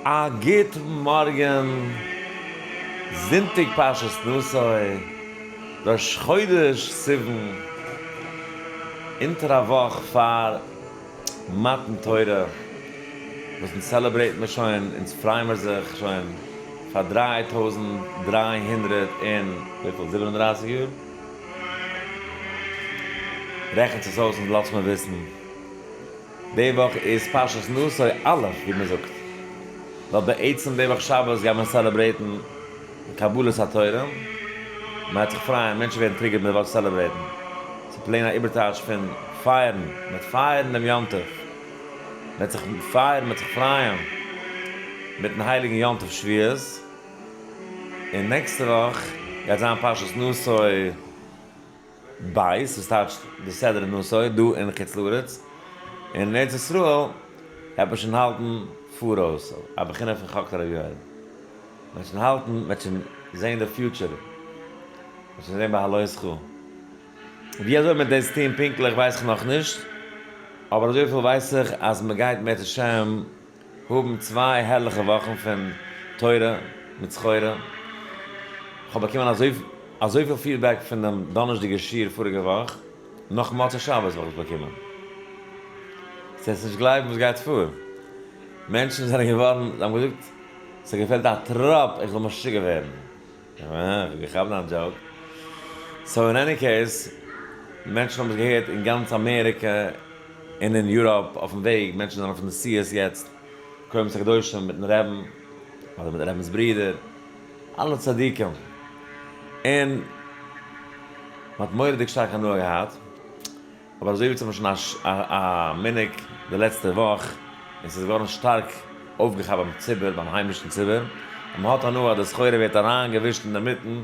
א גוט מארגען, זונטאג פרשת נשא, ראש חודש סיוון, אונטער א וואך פאר מתן תורה, וואס אונז celebrate מיר שוין, אונז פרייען מיר זיך שוין פאר 3300 און וויפיל? 37 יאר? רעכנטס עס אויס און לאזטס מיר וויסן. די וואך איז פרשת נשא א' ווי מען זאגט, ווייל בעצם די וואך שבת גייט מען celebrate ן קבלת התורה, מען וועט זיך פרייען, מענטשן ווערן triggered מיט די ווארט celebrate ן, ס'איז plain א איבערטייטש פון פייערן, מען וועט פייערן דעם יום טוב, מען וועט זיך פייערן, מען וועט זיך פרייען מיטן הייליגן יום טוב שבועות, און נעקסטע וואך גייט זיין פרשת נשא. בית, וואס טייטשט די סדרה נשא דא אין חוץ לארץ, און אין ארץ ישראל העט מען שוין האלטן פאראויס, א בחינה פון חק לר' יואל, מען וועט שוין האלטן, מען וועט שוין זען די future, מען וועט שוין זען בהעלותך. ווי אזוי מען וועט דאס טון פונקטליך ווייס איך נאכנישט, אבער אזויפיל ווייס איך אז מען גייט בעז ה האבן צוויי הערליכע וואכן פון תורה מיט סחורה, כ'האב באקומען אזויפיל feedback פון דעם דאנערשדיגע שיעור פאריגע וואך, נאך מוצאי שבת האב איך עס באקומען. קענסט נישט גלייבן וואס גייט פאר, מענטשן זענען געווארן, זיי האבן געזאגט ס'האט געפעלט א טראפ איך זאל משוגע ווערן. כ'האב געכאפט דיין joke. So in any case, מענטשן האבן עס געהערט אין גאנץ אמעריקע און אין יוראפ אויפן וועג, מענטשן זענען אויף נסיעות יעצט, מקומות הקדושים מיטן רעבן, אדער מיטן רעבנס ברידער, אלע צדיקים, און מ'האט מורא'דיג שטארק הנאה געהאט. אבער אזוי ווי צום שוין א מנהג די לעצטע וואך, און ס'איז געווארן שטארק אויפגעכאפט ביים ציבור, ביים היימישן ציבור, אז מ'האט הנאה אז די סחורה ווערט אריינגעווישט אינדערמיטן,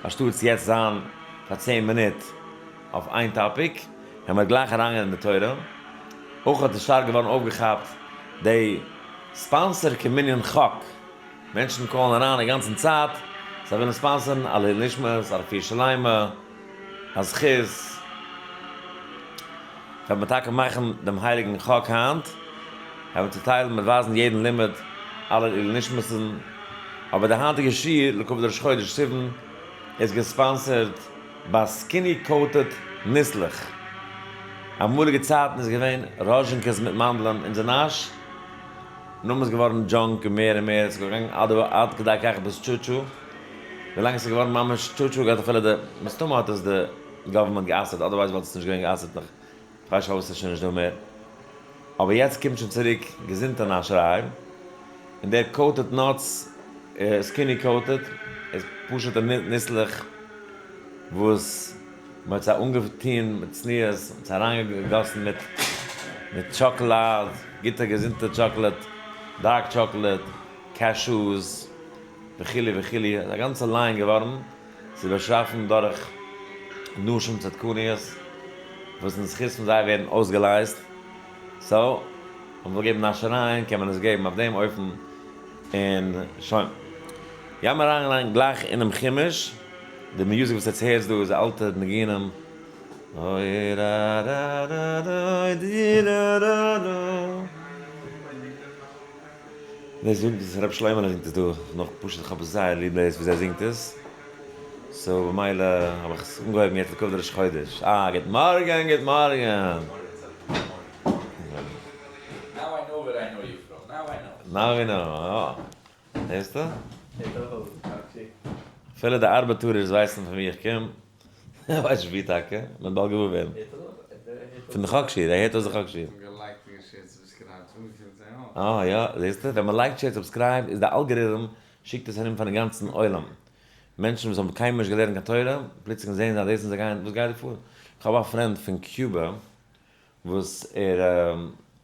אנשטאטס יעצט זיין פאר צען מינוט אויף איין topic, ווען מ'וועט גלייך אריינגיין אין די תורה. אויך האט עס שטארק געווארן אויפגעכאפט די sponsor כמנין חק, מענטשן call ן אריין די גאנצן צייט, זיי ווילן sponsor ן א לעילוי נשמת, א רפואה שלימה, א זכות, וועט מען טאקע מאכן דעם הייליגן חק היינט, וועט מען צוטיילן, מען וועט ווייזן יעדן לימוד אלע לעילוי נשמת'ן, אבער די היינטיגע שיעור לכבוד ראש חודש סיוון איז גע sponsor ט ביי Skinny Coated ניסלעך. אמאליגע צייטן איז געווען ראזשינקעס מיט מאנדלען אונזער נאש, נאכדעם איז געווארן junk און מער און מער, עס איז געגאנגען עד עד כדי כך ביז טשוטשו, ווילאנג עס איז געווארן ממש טשוטשו גייט אפילו די, מסתמא האט עס די government גע'אסר'ט otherwise וואלט עס נישט געווען גע'אסר'ט נאך כ'ווייס נישט פארוואס עס איז שוין נישט דא מער, אבער יעצט קומט שוין צוריק געזונטע נאשעריי, און דער coated nuts, Skinny Coated, איז פשוט'ע ניסלעך וואס מען האט זיי אנגעטוהן מיט צניעות, מען האט זיי אריינגעגאסן מיט מיט טשאקאלאד, גוטע געזונטע chocolate, dark chocolate, cashews, וכו' וכו', איז א גאנצע line געווארן, ס'איז באשאפן דורך נשים צדקניות, וואס אין זכות פון זיי ווערן אויסגעלייזט, so, אויב מ'וויל געבן נאשערייען קען מען עס געבן אויף דעם אופן, און שוין. גיימער אריין גלייך אינעם חומש. די music וואס עטס הערטס דא איז אלטע ניגונים. אוי רא רא רא רא די רא רא רא. דאס זינגט עס ר' שלמה'לע זינגט עס דא נאך פשוט איך האב עס זייער ליב דאס ווי זיי זינגט עס so במילא האב איך עס אנגעהויבן יעצט לכבוד ראש חודש אה גוט מארגען גוט מארגען. Now we know, אה. הערסטו? אפילו די ארבעטארערס ווייסן פון ווי איך קום. איך ווייס נישט ווי טאקע, מען וועט באלד געוואר ווערן. פון די חק שיעור, ער הערט אויס די חק שיעור. אה יא, זעסטו? ווען מען like ט share ט subscribe איז די algorithm שיקט עס ארום פארן גאנצן עולם. מענטשן וואס האבן קיינמאל נישט געלערנט קיין תורה, פלוצלינג זעען זיי דאס און זיי גייען, וואס גייט דא פאר? איך האב א friend פון קובא וואס ער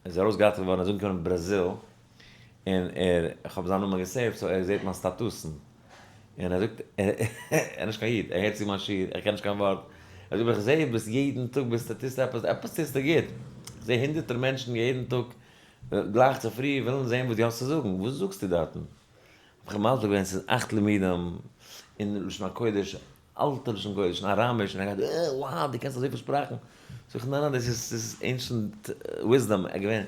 איז ארויסגעראטעוועט געווארן, ער איז אנגעקומען אין בראזיל, און ער, איך האב זיין נאמען גע save ט, so ער זעט מיין סטאטוסן, און ער זאגט, ער איז נישט קיין איד, ער הערט צו מיין שיעור, ער קען נישט קיין ווארט, ער זאגט, אבער איך זע ביסט יעדן טאג ביסטו טוסט עפעס, עפעס טוסטו גוט, איך זע הונדערטער מענטשן יעדן טאג גלייך צופרי ווילן זען וואס דו האסט צו זאגן, וואס זאגסטו דארטן? האב איך אים מסביר געווען, ס'איז אכט לימודים אין לשון הקודש, אלטע לשון קודש און אראמיש און ער גייט אה wow דו קענסט אזויפיל שפראכן, זאג איך ניין ניין דאס איז דאס איז ancient wisdom, ער געווען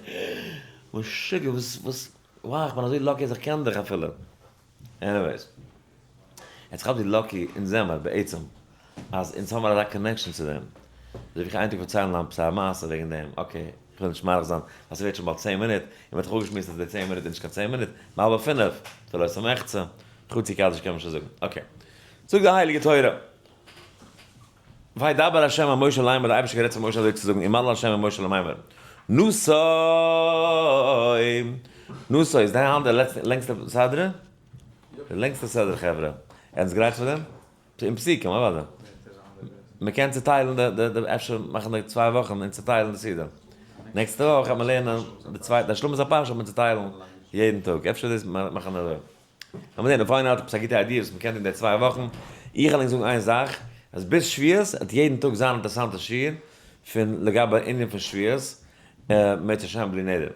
משוגע וואס וואס. וואו איך בין אזוי lucky אז איך קען דיך אפילו. Anyways. יעצט כאפ ווי lucky אונז זעמער בעצם אז אונז האבן אזא connection צו דעם. אזוי ווי איך איין טאג פארציילן עפעס א מעשה וועגן דעם, okay, איך וויל נישט מאריך זיין, ווייל ס'ווערט שוין באלד 10 מינוט, און מ'האט זיך אפגעשמועסט אז די 10 מינוט איז נישט קיין 10 מינוט, האלבע פינף, ולא סמחצה, חצי קדיש קען מען שוין זאגן. Okay. זאגט די הייליגע תורה, וידבר השם אל משה לאמר, דער אייבערשטער גערעדט צו משה אזוי צו זאגן, אמר השם אל משה לאמר, נשא, נשא איז די היינט די לענגסטע סדרה? די לענגסטע סדרה חברה. ענץ גרייט פאר דעם? אין פסוקים אוודאי. מען קען צוטיילן די די אפשר מאכן די 2 וואכן און צוטיילן די סדר. נעקסטע וואך וועט מען לערנען די צווייטע, די השלמת הפרשה וועט מען צוטיילן יעדן טאג. אפשר דאס מאכן אזוי. לאמיר זען, אויב איינער האט עפעס א גוטע idea וואס מען קען טון די 2 וואכן. איך וועל ענק זאגן איין זאך, אז ביז שבועות וועט יעדן טאג זיין אינטערעסאנטע שיעור פון לגבי ענין פון שבועות, מיט השם בלי נדר.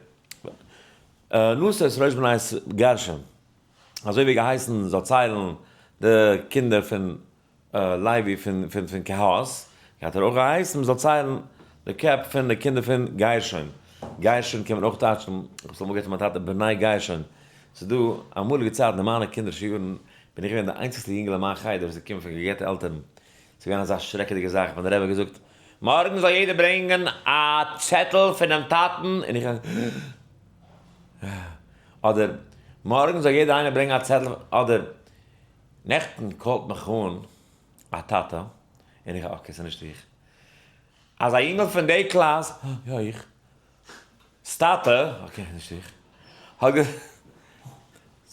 נשא את ראש בני גרשון, אזוי ווי געהייסן זאל ציילן די קינדער פון לוי פון פון פון קהת, האט ער אויך געהייסן מ'זאל ציילן די קעפ פון די קינדער פון גרשון. גרשון קען מען אויך טייטשן, איך האב עס אמאל געהערט פון מיין טאטע, בני גרשון. ס'איז דא אמאליגע צייטן אין מיינע קינדערישע יארן בין איך געווען די איינציגסטע יונגעלע אין מיין חדר וואס איז געקומען פון גע'גט'ע עלטערן. ס'איז געווען אזא שרעקעדיגע זאך ווען דער רבי האט געזאגט, מארגן זאל יעדער ברענגען א צעטל פונעם טאטן, און איך אדער מארגן זאל יעדער איינער ברענגען א צעטל, אדער נעכטן call ט מיך אן א טאטע, און איך, okay ס'איז נישט איך, אז א יונגל פון די קלאס, יא איך, ס'טאטע, okay נישט איך, האט גע.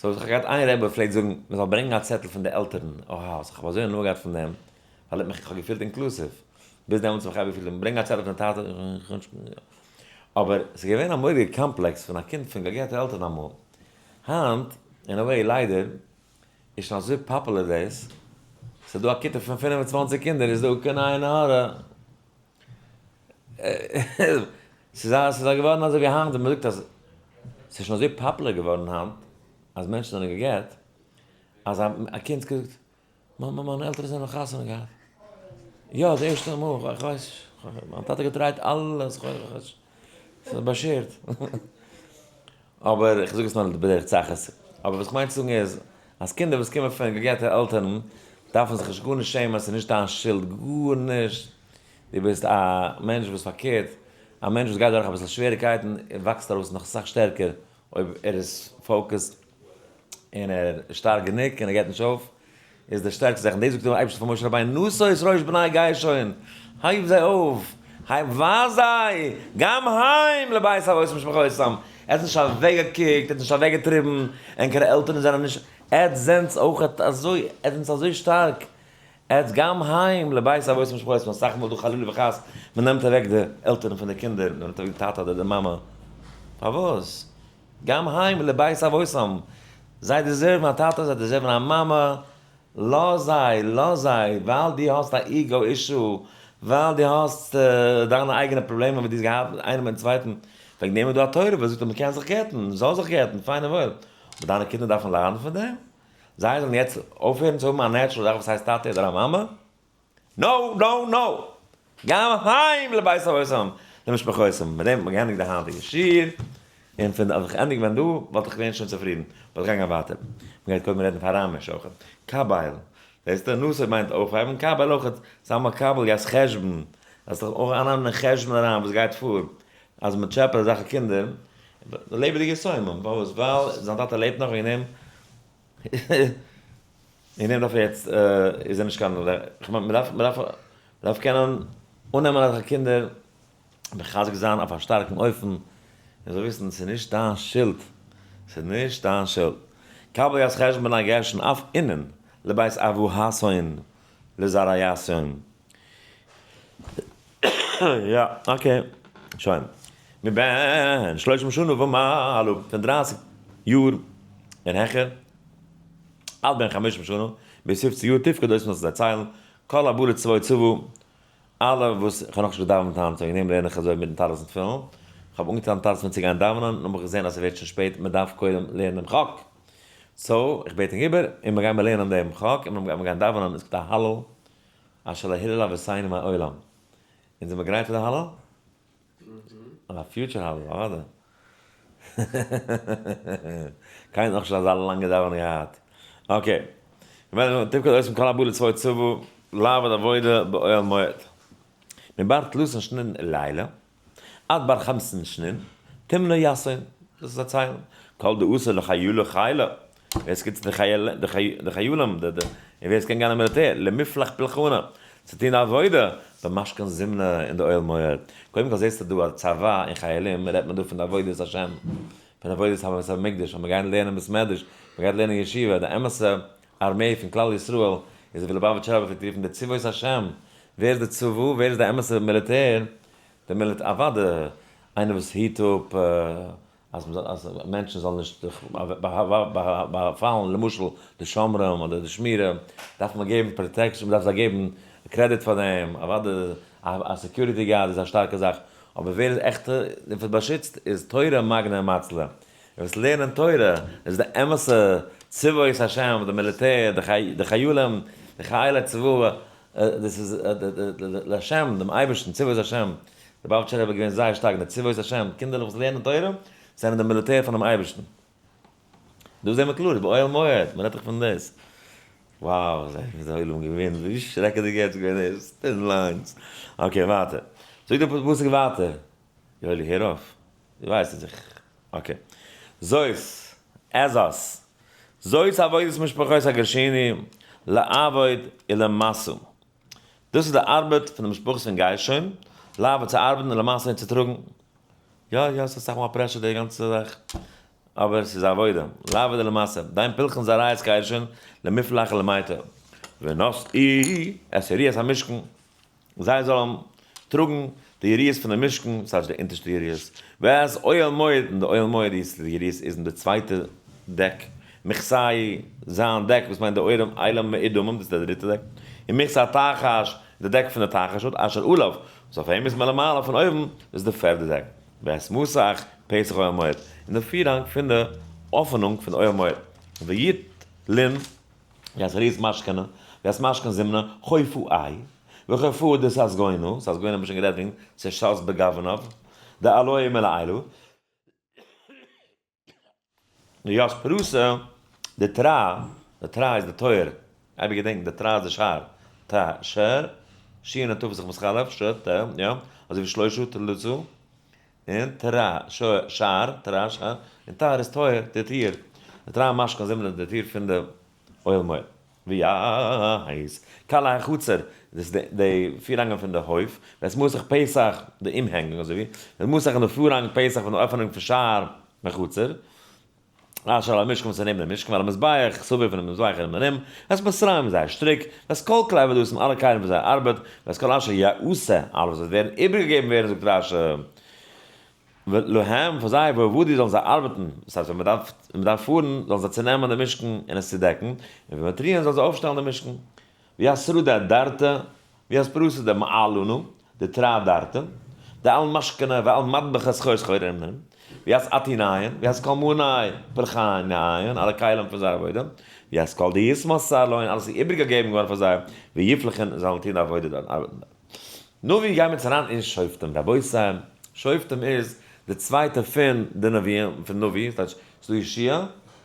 So איך האב געהאט איין רבי פלעגט זאגן מען זאל ברענגען א צעטל פון די עלטערן, אהא, so איך האב אזוי הנאה געהאט פון דעם, ווייל ער האט מיך, איך האב געפילט inclusive, ביז דעמאלטס האב איך אייביג געפילט, ברענג א צעטל פון די טאטע, אבער ס'איז געווען א מורא'דיגע קאמפלעקס פון א קינד פון גע'גט'ע עלטערן אמאל. היינט, אין a way, ליידער, איז שוין אזוי פאפולער דאס, ס'איז דא א כיתה פון 25 קינדער איז דא קיין עין הרע. ס'איז א, ס'איז א געווארן אזוי ווי היינט ווען מ'זאגט אז ס'איז שוין אזוי פאפולער געווארן היינט אז מענטשן זענען גע'גט, אז א קינד זאגט, מאמע מיינע עלטערן זענען נאך חתונה געהאט. יא, די ערשטע מאל, איך ווייס נישט, מיין טאטע האט גע try ט אלעס, ס'איז באשערט. אבער איך זאג עס נאר בדרך צחות. אבער וואס איך מיין צו זאגן איז, אז קינדער וואס קומען פון גע'גט'ע עלטערן, דארפן זיך נישט גארנישט שעמען, ס'איז נישט דיין שולד, גארנישט. דו ביסט א מענטש וואס פארקערט, א מענטש וואס גייט דורך אביסל שוועריקייטן, וואקסט ארויס נאך אסאך שטערקער, אויב ער איז focused און ער איז שטארק גענוג און ער געבט נישט אויף, איז די שטערקסטע זאך. און דאס זאגט דער אייבערשטער פאר משה רבינו, נשא את ראש בני גרשון, הייב זיי אויף, הייב ווייז זיי, גם הם לבית אבותם משפחותם, עטס נישט אוועקגעקוקט, עטס נישט אוועקגעטריבן, ענקערע עלטערן זענען נישט, עטס זענטס אויך אזוי, עטס זענטס אזוי שטארק, עטס גם הם לבית אבותם משפחותם, אסאך מאל דא חלילה וחס, מען נעמט אוועק די עלטערן פון די קינדער, מען נעמט אוועק די טאטע אדער די מאמע, פארוואס? גם הם לבית אבותם, זיי deserve ן א טאטע, זיי deserve ן א מאמע, לאז זיי, לאז זיי, ווייל דו האסט א ego issue, ווייל דו האסט דיינע אייגענע פראבלעמען וואס דו האסט געהאט מיט איינעם מיטן צווייטן, וועגן דעם איז דא א תורה וואס זאגט אז מען קען זיך גט'ן, מען זאל זיך גט'ן, פיין און וואויל, אבער דיינע קינדער דארפן ליידן פון דעם? זיי זאלן יעצט אויפהערן צו האבן א natural זאך וואס הייסט טאטע אדער א מאמע? No! No! No! גם הם לבית אבותם למשפחותם. מיט דעם האט מען געענדיגט די היינטיגע שיעור, און פון אז איך ענדיג ווען דא וואלט איך געווען שוין צופרידן, באט איך גיי גיין ווייטער. מען גייט קודם רעדן פון אראמיש אויך. קבל, זעסטו? נשא מיינט אויפהייבן, קבל אויך, זיי מקבל יעס חשבון, אז זיך אויך אננעמען אין חשבון אריין וואס גייט פאר, אז מען טשעפעט אזעלכע קינדער, לעבעדיגע יתומים, פארוואס? ווייל זיין טאטע לעבט נאך וועגן דעם וועגן דעם דארף ער יעצט, איז ער נישט קיין, כ'מיין מ'דארף, מ'דארף, מ'דארף קענען אננעמען אזעלכע קינדער, מחזק זיין אויף א שטארקן אופן, און זאל וויסן ס'איז נישט דיין שולד, ס'איז נישט דיין שולד. קבל ית חשבון בני גרשון אף אינון לבית אבוהתהון לזרעיתהון. יא, okay, שוין. מבן שלושים שנה ומעלה, פון 30 יאר און העכער, עד בן חמישים שנה, ביז 50 יאר, תפקוד אויס מוז דערציילן, כל הבא לצבא צבא, אלע וואס, איך האב נאכנישט געדאווענט היינט, וועגן דעם לערן איך אזוי מיטן טלית און תפילין, איך האב אנגעטאן טלית און צו גיין דאווענען, און האב איך געזען אז ס'ווערט שוין שפעט, מען דארף קודם לערנען דעם חק. So, איך בעט ענק איבער, און מיר גיימער לערנען דעם חק, און מיר גיימער גיין דאווענען, עס קומט א הלל, אשר לא הלל אבותינו מעולם. אונז זעמער גרייט פאר די הלל? א future הלל, אוודאי. קיינער האט נאכנישט אזא לאנגע דאווענען געהאט. okay. תפקוד עושים כל הבא לצבאו צבא, לעבוד עבודה באוהל מועד. מבר תלתין שנין לילה, עד בר חמסין שנין, תמנה יתהון, דאס איז א ציילן. כל דאתא לחיילא חילא, ווער עס קומט צו די חיילים, און ווער עס קען גיין אין מיליטער, למיפלח פלחנא, צו טון עבודה, במשכן זימנא אין די אוהל מועד. קודם כל זעסטו דא אז צבא און חיילים רעדט מען דא פון די עבודת השם, פון עבודת הבית המקדש, אז מען גייט לערנען בית מדרש, מען גייט לערנען ישיבה, די אמת'ע ארמעי פון כלל ישראל איז ווי ליובאוויטשער רבי פלעגט רופן די צבאות השם, ווער איז די צבא? ווער איז די אמת'ע מיליטער? די מיליטער, אוודאי איינער וואס היט אפ אז אז מענטשן זאלן נישט זיך באפאלן, למשל די שומרים אדער די שמירה, דארף מען געבן protection, מען דארף זיי געבן קרעדיט פאר דעם, אוודאי א security guard איז א שטארקע זאך, אבער ווער איז עכט באשיצט איז תורה מגנא ומצלה, וואס לערנען תורה איז די אמת'ע צבאות השם, די מיליטער, די חיילים, די חיילי צבא, דאס איז לשם, דעם אייבערשטן, צבאות השם, דער ליובאוויטשער רבי איז געווען זייער שטארק אין די צבאות השם, קינדערלעך וואס לערנען תורה זענען די מיליטער פונעם אייבערשטן. דא זעהן מיר קלאר, באוהל מועד, מען רעדט דאך פון דאס. wow, איז דער עולם געווען, ווי שרעקעדיג יעצט געווען איז, thin lines. okay, ווייטער. זאגט דער פסוק ווייטער. יואלי הער אויף. דו ווייסט אז איך, okay. זאת, עזות. זאת עבודת משפחות הגרשוני, לעבוד ולמשא. דאס איז די ארבעט פון די משפחות פון גרשון, לעבוד צו ארבעטן און למשא און צו טראגן. יא יא, ס'איז אסאך מאל pressure די גאנצע זאך, אבער ס'איז עבודה, לעבוד ולמשא, דיין פלחן זרעית גרשון, למפלח ולמיטה, ונשאו את יריעות המשכן, זיי זאלן טראגן די יריעות פון די משכן, ס'הייסט די אונטערשטע יריעות, ואת אוהל מועד, און די אוהל מועד איז די יריעות איז אין די צווייטע דעק, מכסהו, זיין דעק, וואס מיינט די אוהל אילים מאדמים, דאס איז די דריטע דעק, און מכסה התחש, די דעק פון די תחש אשר עליו, וואס אויף אים איז מלמעלה פון אויבן, דאס איז די פערדע דעק, ואת מסך פתח אוהל מועד, און די פירהאנג פון די אפענונג פון אוהל מועד, ויטלון. ואת יריעות משכנא, ואת משכן זימנא, חופאי, וחופאה דססגונא, ססגונא האבן מיר שוין גערעדט וועגן, ס'שס בגוונאו, דעלוהי מלעילא, וית פרסה דתרא, די תרא איז די טויער, אייביג געדענקן די תרא איז די שער, ת ש, ש און ת איז זיך מתחלף, ש ת, יא, אזוי ווי שלושה תלתא, און תרא, ש, שער, תרא, שער, און תר איז טויער, די טיר. די תרא משכן זימנא די טיר פון די אוהל מועד. וית כלאי החצר, דאס איז די פירהאנגען פון די הויף, ואת מסך פתח, די אומהענגונג אזוי ווי, ואת מסך און די פארהאנג פתח פון די עפענונג פון שער החצר, אשר על המשכן וואס איז נעבן דעם משכן, ועל המזבח, סביב פונעם מזבח ארום ארום, ואת מסריהם זייער שטריק, ואת כל כלי עבודתם אלע כלים פון זייער ארבעט, ואת כל אשר יעשה, אלעס וואס וועט ווערן איבערגעגעבן ווערן זאגט רשי, להם פאר זיי ועבדו זאלן זיי ארבעטן, דאס הייסט ווען מען דארף ווען מען דארף פארן זאלן זיי צונעמען די משכן און עס צודעקן, און ווען מתריעין זאלן זיי אויפשטעלן די משכן. וית סרא דאדרתא, וית פרסא דמעלנא, דתרא אדרתא, דעל משכנא ועל מטבחא סחור סחור ארום ארום, וית אתוניהון, וית כל מאני פלחניהון, אלע כלים פון זייער עבודה, וית כל דיתמסר להון, אלעס איז איבערגעגעבן געווארן פאר זיי, ויפלחון, זיי זאלן טון די עבודה דארט, ארבעטן דארט. נו ווי גיימיר יעצט אריין אין שופטים רבותי, שופטים איז די צווייטע פון די נביאים, פון נביא, ס'טייטש ס'דא יהושע,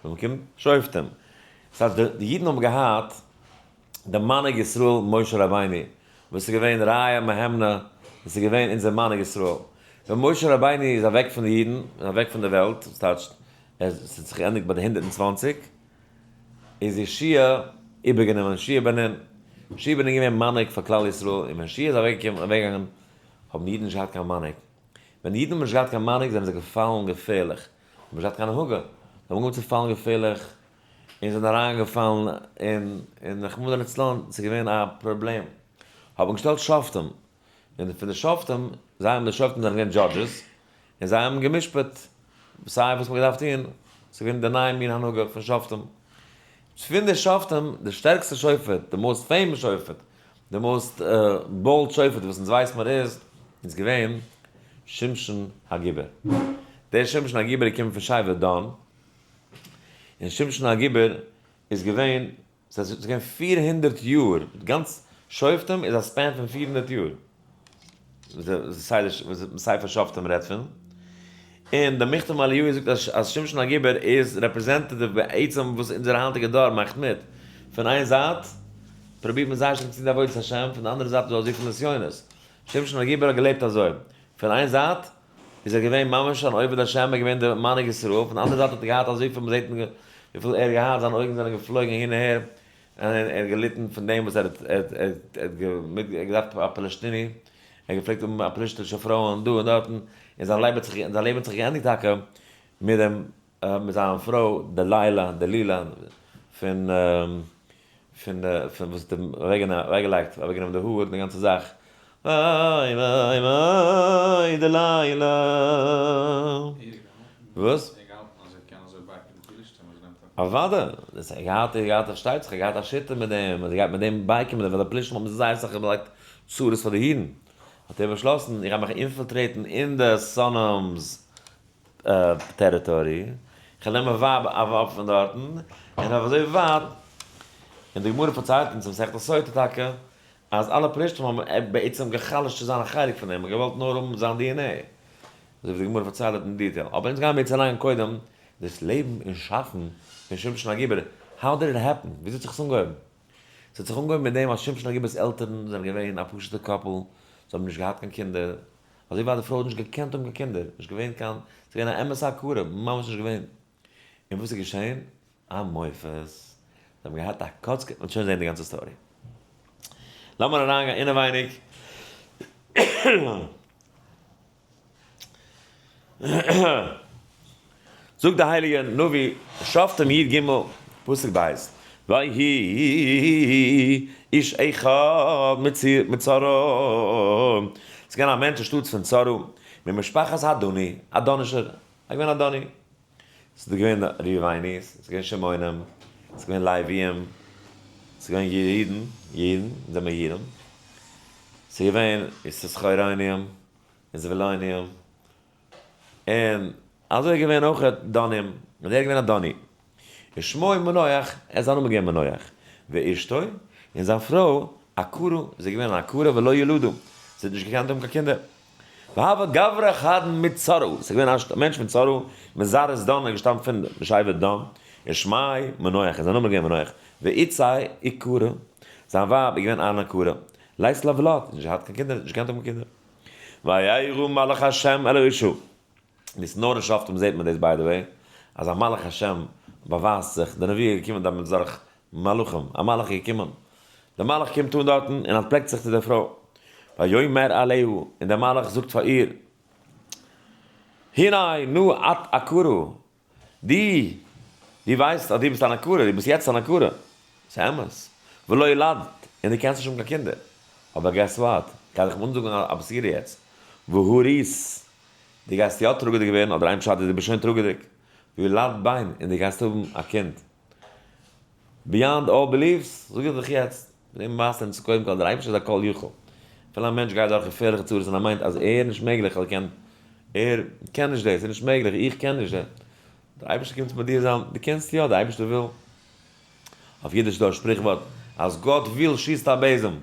נאכדעם קומט שופטים. ס'טייטש די אידן האבן געהאט די מנהיג ישראל משה רבינו, וואס איז געווען רעיא מהימנא, וואס איז געווען אונזער מנהיג ישראל. ווען משה רבינו איז אוועק פון די אידן, און אוועק פון די וועלט, ס'טייטש עס האט זיך געענדיגט ביי די 120, איז יהושע איבערגענומען יהושע בן נון. יהושע בן נון איז געווען מנהיג פאר כלל ישראל, און ווען יהושע איז אוועקגעקומען, אוועקגעגאנגען, האבן אידן נישט געהאט קיין מנהיג. ווען אידן האבן נישט געהאט קיין מנהיג זענען זיי געפאלן געפערליך. זיי האבן נישט געהאט קיין הנהגה. זיי האבן אנגעהויבן צו פאלן געפערליך, און זענען אריינגעפאלן אין, אין רחמנא לצלן, ס'איז געווען א פראבלעם. האט מען געשטעלט שופטים, און פון די שופטים, זיי האבן די שופטים זענען געווען judges, און זיי האבן גע'משפט סיי וואס מ'האט געדארפט טון, ס'איז געווען די נייע מין הנהגה פון שופטים. פון די שופטים, די שטערקסטע שופט, די most famous שופט, די most bold שופט וואס אונז ווייסט מיר איז, איז געווען שמשון הגיבור. דער שמשון הגיבור איז געקומען פון שבט דן, און שמשון הגיבור איז געווען ס'איז געווען 400 יאר, גאנץ שופטים איז א span פון 400 יאר, וואס ספר שופטים רעדט פון, און דער מכתב מאליהו זאגט אז שמשון הגיבור איז representative בעצם וואס אונזער היינטיגע דור מאכט מיט. פון איין זייט פרובירט מען זייער שטארק צו טון די עבודת השם, פון די אנדערע זייט איז דא אזויפיל נסיונות. שמשון הגיבור האט געלעבט אזוי. פון איין זייט איז ער געווען ממש אן עובד השם, ער איז געווען דער מנהיג ישראל, פון די אנדערע זייט האט ער געהאט אזויפיל, מען זעט וויפיל ער האט געהאט, זיינע אויגן זענען געפלויגן אהין און אהער, און ער האט געליטן פון דעם וואס ער האט געדארפט א פלשתיני, ער האט געפלעגט האבן א פלשתישע פרויען דא און דארטן, און זיין לעבן האט זיך געענדיגט טאקע מיט דעם, מיט זיין פרוי דלילה, דלילה, פון פון פון וואס האט אים אוועקגעלייגט, אוועקגענומען די האר און די גאנצע זאך, וויי וויי וויי דלילה. וואס? אוודאי, דאס ער געהאט ער געהאט פארשטייט זיך ער געהאט א שיטה מיט דעם אז ער גייט מיט דעם בייקומען ווייל די פלישתים האבן זייער אסאך געלייגט צרות פאר די אידן, האט ער באשלאסן איך גיי מיך infiltrate ן אין די שונאים'ס territory, איך וועל נעמען ווייב א ווייב פון דארטן, און אויף אזוי ווייט, און די גמרא פארציילט אונז אין מסכת סוטה טאקע, אז אלע פלישתים האבן בעצם גע'חלש'ט צו זיין א חלק פון דעם, און געוואלט נאר האבן זיין DNA, אזוי ווי די גמרא פארציילט דארט אין detail, אבער אונז גייען מיר יעצט אריין קודם דאס לעבן און שאפן פון שמשון הגיבור, how did it happen? וויאזוי האט זיך עס אנגעהויבן? ס'האט זיך אנגעהויבן מיט דעם אז שמשון הגיבור'ס עלטערן זענען געווען א פשוט'ע couple, זיי האבן נישט געהאט קיין קינדער, אזוי ווייט די פרוי האט נישט געקענט האבן קיין קינדער, נישט געווען קיין, ס'איז געווען א אמת'ע הכרה, ממש נישט געווען. און וואס איז געשען? א מופת, זיי האבן געהאט א קאצקע, מ'וועט שוין זען די גאנצע story. לאמיר אריינגיין אינעווייניג. זאגט דער הייליגער נביא, שופטים י ג, פסוק ב', ויהי איש אחד מצרעה, ס'איז געווען א מענטש אין שטאט פון צרעה, ממשפחת הדני, א דנישער, ער איז געווען א דני, ס'איז דא געווען ראובני'ס, ס'איז געווען שמעונים, ס'איז געווען לויים, ס'איז געווען אידן, אידן, אונז זעמיר אידן, ס'איז געווען יששכרונים און זבולונים, און אזוי איז געווען אויך דנים, און ער איז געווען א דני. ושמו מנוח, ער איז זיין נאמען געווען מנוח, ואשתו, און זיין פרוי, עקרה, זי איז געווען אן עקרה ולא ילדה, זי האט נישט געקענט האבן קיין קינדער. והוה גברא חד מצרעה, ס'איז געווען א מענטש פון צרעה, מזרעת דן, ער איז געשטאמט פון שבט דן, ושמו מנוח, איז זיין נאמען געווען מנוח, ואיתתיה עקרה, זיין ווייב איז געווען אן עקרה, לית לה ולד, נישט געהאט קיין קינדער, נישט געקענט האבן קינדער. וירא מלאך השם אל האשה, דאס נאר אין שופטים זעט מען דאס by the way, אז א מלאך השם באווייזט זיך, די נביא איז געקומען דארט דורך מלאכים, א מלאך איז געקומען, דער מלאך קומט אן דארטן און אנטפלעקט זיך צו דער פרוי, ויאמר אליה, און דער מלאך זאגט פאר איר, הנה נא את עקרה, דו, דו ווייסט אז דו ביסט אן עקרה, דו ביסט יעצט אן עקרה, ס'איז אמת, ולא ילדת, און דו קענסט נישט האבן קיין קינדער, אבער guess what, כ'גיי דיך אנזאגן א בשורה יעצט, והרית, דו גייסט יא טראגעדיג ווערן, אדער איין פשט איז דו ביסט שוין טראגעדיג, וילדת בן, און דו גייסט האבן א קינד. beyond all beliefs, זאג איך דיך יעצט, מיט דעם ווייזט אונז קודם כל דער אייבערשטער איז א כל יכול. אפילו א מענטש גייט דורך געפערליכע צרות און ער מיינט אז ער נישט מעגליך ער קען, ער קען נישט דאס, ס'איז נישט מעגליך, איך קען נישט דאס. דער אייבערשטער קומט מודיע זיין, דו קענסט יא, דער אייבערשטער וויל. אויף אידיש איז דא א שפריכווארט, אז גאט וויל שיסט א בעזעם.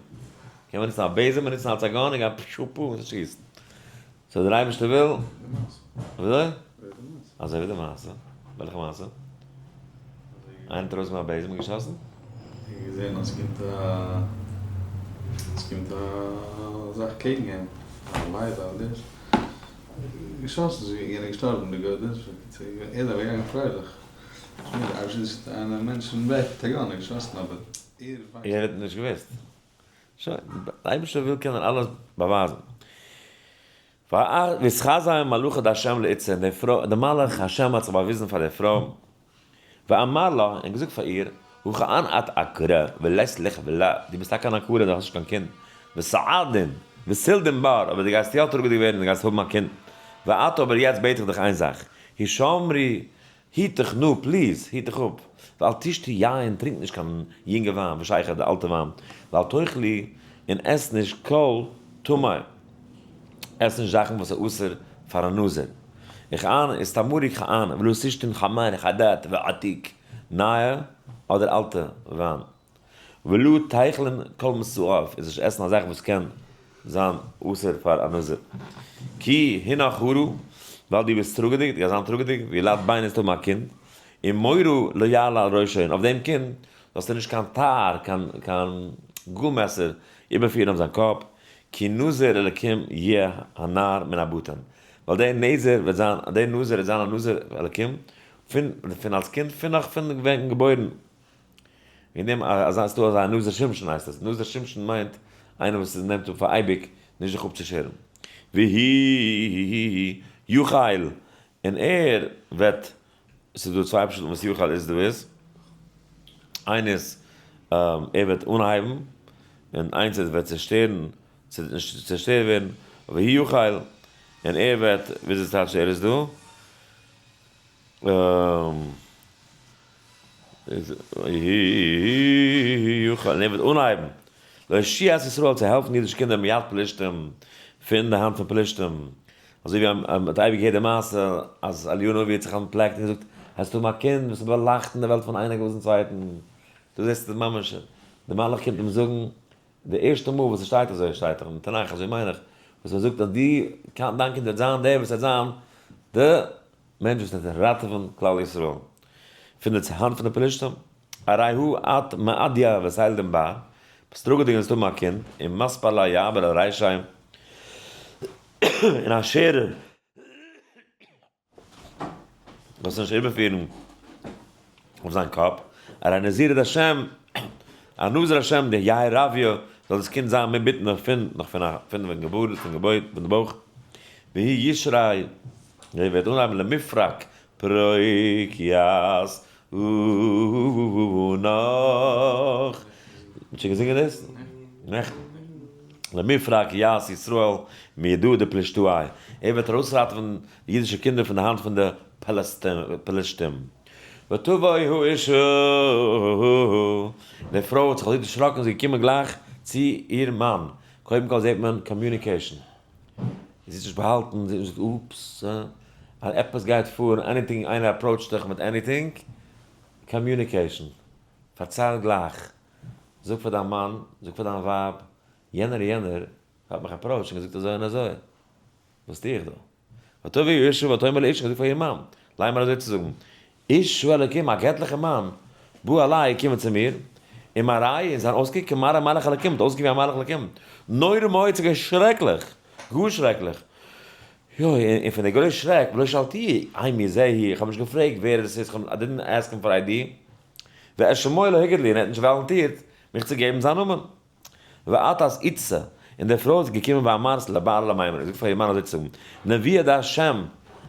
קען מען נוצן א בעזעם און נוצן אלס א gun און גיין פשו פו און שיסן. so דער אייבערשטער וויל. וויאזוי? אזוי ווי די מעשה. וועלכע מעשה? איינער האט ארויס מיט א בעזעם און געשאסן? איך האב געזען אז ס'קומט א ס'קומט א זאך קעגן אים, א לייב א דאס, געשאסן איז יענער געשטארבן די גוי דאס, בקיצור ער איז אוועקגעגאנגען פרייליך, נישט מיר, אפשר איז איינער מענטש אין back מיט א gun און געשאסן אבער ער ווייסט. ער האט נישט געוואוסט. שוין, די אייבערשטער וויל קען ער אלעס באווייזן. ואתחזי מלאכא דהשם לאתתא, און די פרוי, די מלאך השם האט זיך באוויזן פאר דער פרוי, ואמר לה, און געזאגט פאר איר, הכאן את עקרה, ולית לך ולד, דו ביסט טאקע אן עקרה, דו האסט נישט קיין קינד, ותעדין, ותלדין בר, אבער דו גייסט יא טראגעדיג ווערן און דו גייסט האבן א קינד. ועתה אבער יעצט בעט איך דיך איין זאך, הישמרי היט דיך נא, please, היט דיך אפ, ואל תשתי יין, טרינק נישט קיין יונגע וויין, ושכר, די אלטע וויין, ואל תאכלי, און עס נישט כל טמא, עס נישט זאכן וואס איז אסור פאר א נזיר, וכעין איסתמרי כעין, ולא תשתין חמר חדת ועתיק, נייע אדער אלטע וויין. ולא תאכלין כל מסואב איז נישט עסן א זאך וואס קען זיין אסור פאר א נזיר. כי הנך הרה. ווייל דו ביסט טראגעדיג, דו גייסט זיין טראגעדיג, וילדת בן וועסט האבן א קינד, און מורה לא יעלה על ראשו, און אויף דעם קינד זאלסטו נישט קיין תער, קיין קיין גאל-מעסער איבערפירן אויף זיין קאפ, כי נזיר אלקים יהיה הנער מן הבטן, ווייל דער נזר וועט זיין, דער נזיר וועט זיין א נזיר אלקים, פון פון אלס קינד, פון נאך פון ווען געבוירן. וועגן דעם אזא ס'דא אזא נזיר שמשון הייסט עס, נזיר שמשון מיינט איינער וואס נעמט אפ פאר אייביג נישט זיך אפצושערן. והוא יחיל, און ער וועט, ס'איז דא צוויי פשטים וואס יחיל איז דא איז, איינס איז ער וועט אנהייבן, און איינס איז וועט צעשטערן, נישט צעשטערט ווערן, והוא יחיל, און ער וועט, וויאזוי טייטש ער איז דא? און ער וועט אנהייבן להושיע את ישראל צו העלפן אידישע קינדער מיד פלשתים, פון די האנט פון פלשתים, אזוי ווי מען האט אייביג געהערט די מעשה אז אליהו הנביא האט זיך אנטפלעקט און געזאגט, האסט האבן א קינד וואס וועט באלייכטן די וועלט פון איין עק ביזן צווייטן, דא זעסטו ממש די מלאך קומט אים זאגן, די ערשטע מאל וואס עס שטייט אזוי, שטייט דאך אין תנך, אזוי מיין איך, וואס מען זאגט אז די דיין קינד וועט זיין דער וואס וועט זיין די מענטש וואס וועט ראטעווען כלל ישראל פון די האנט פון די פלישתים, הרי הוא את מעדיה ותלדין בר, ביסט טראגעדיג און וועסט האבן א קינד, און מספר לא יעבור על רישי, און א שערער זאלסטו נישט איבערפירן אויף זיין קאפ, הרי נזיר את השם, א נזיר השם די יהא רביה, זאל דאס קינד זיין מבטנה פון נאך פון א פון ווען געבוירן פון געבוירן פון די בויך, והוא ישרה, ער וועט אנהייבן למפרק פרוק ית ענך, מ'האט שוין געזינגען דאס? נעכטן. למפרק ית ישראל מידא דפלשתאי, ער וועט ארויסראטעווען די אידישע קינדער פון די האנט פון די פלשתים. ותבא האשה, די פרוי האט זיך אזוי דערשראקן, זי איז געקומען גלייך צו איר מאן, קודם כל זעט מען communication, זי האט נישט באהאלטן, זי האט נישט געזאגט oops, אז עפעס גייט פאר, anything, איינער approach ט דיך מיט anything, communication, פארצייל גלייך, זאג פאר דיין מאן, זאג פאר דיין ווייב, יענער און יענער האט מיך approached און געזאגט אזוי און אזוי, וואס טו איך דא? ותבא האשה ותאמר לאישה, זאגט פאר איר מאן, לאמר אזוי צו זאגן, איש האלקים, א געטליכער מאן, בא אלי, געקומען צו מיר, ומראהו, און זיין אויסקוק, כמראה מלאך אלקים, האט אויסגעקוקט ווי א מלאך אלקים, נורא מאוד, ס'איז געווען שרעקליך, גאר שרעקליך, יוי, און פון די גרויס שרעק, ולא שאלתיהו, מי זה הוא, איך האב נישט געפרעגט ווער עס איז, I didn't ask him for ID, ואת שמו לא הגד לי, און ער האט נישט volunteer ט מיך צו געבן זיין נאמען. ותת אתתא, און די פרוי איז געקומען ואמרת לבעלה למימר, און זאגט פאר איר מאן אזוי צו זאגן, נביא דהשם,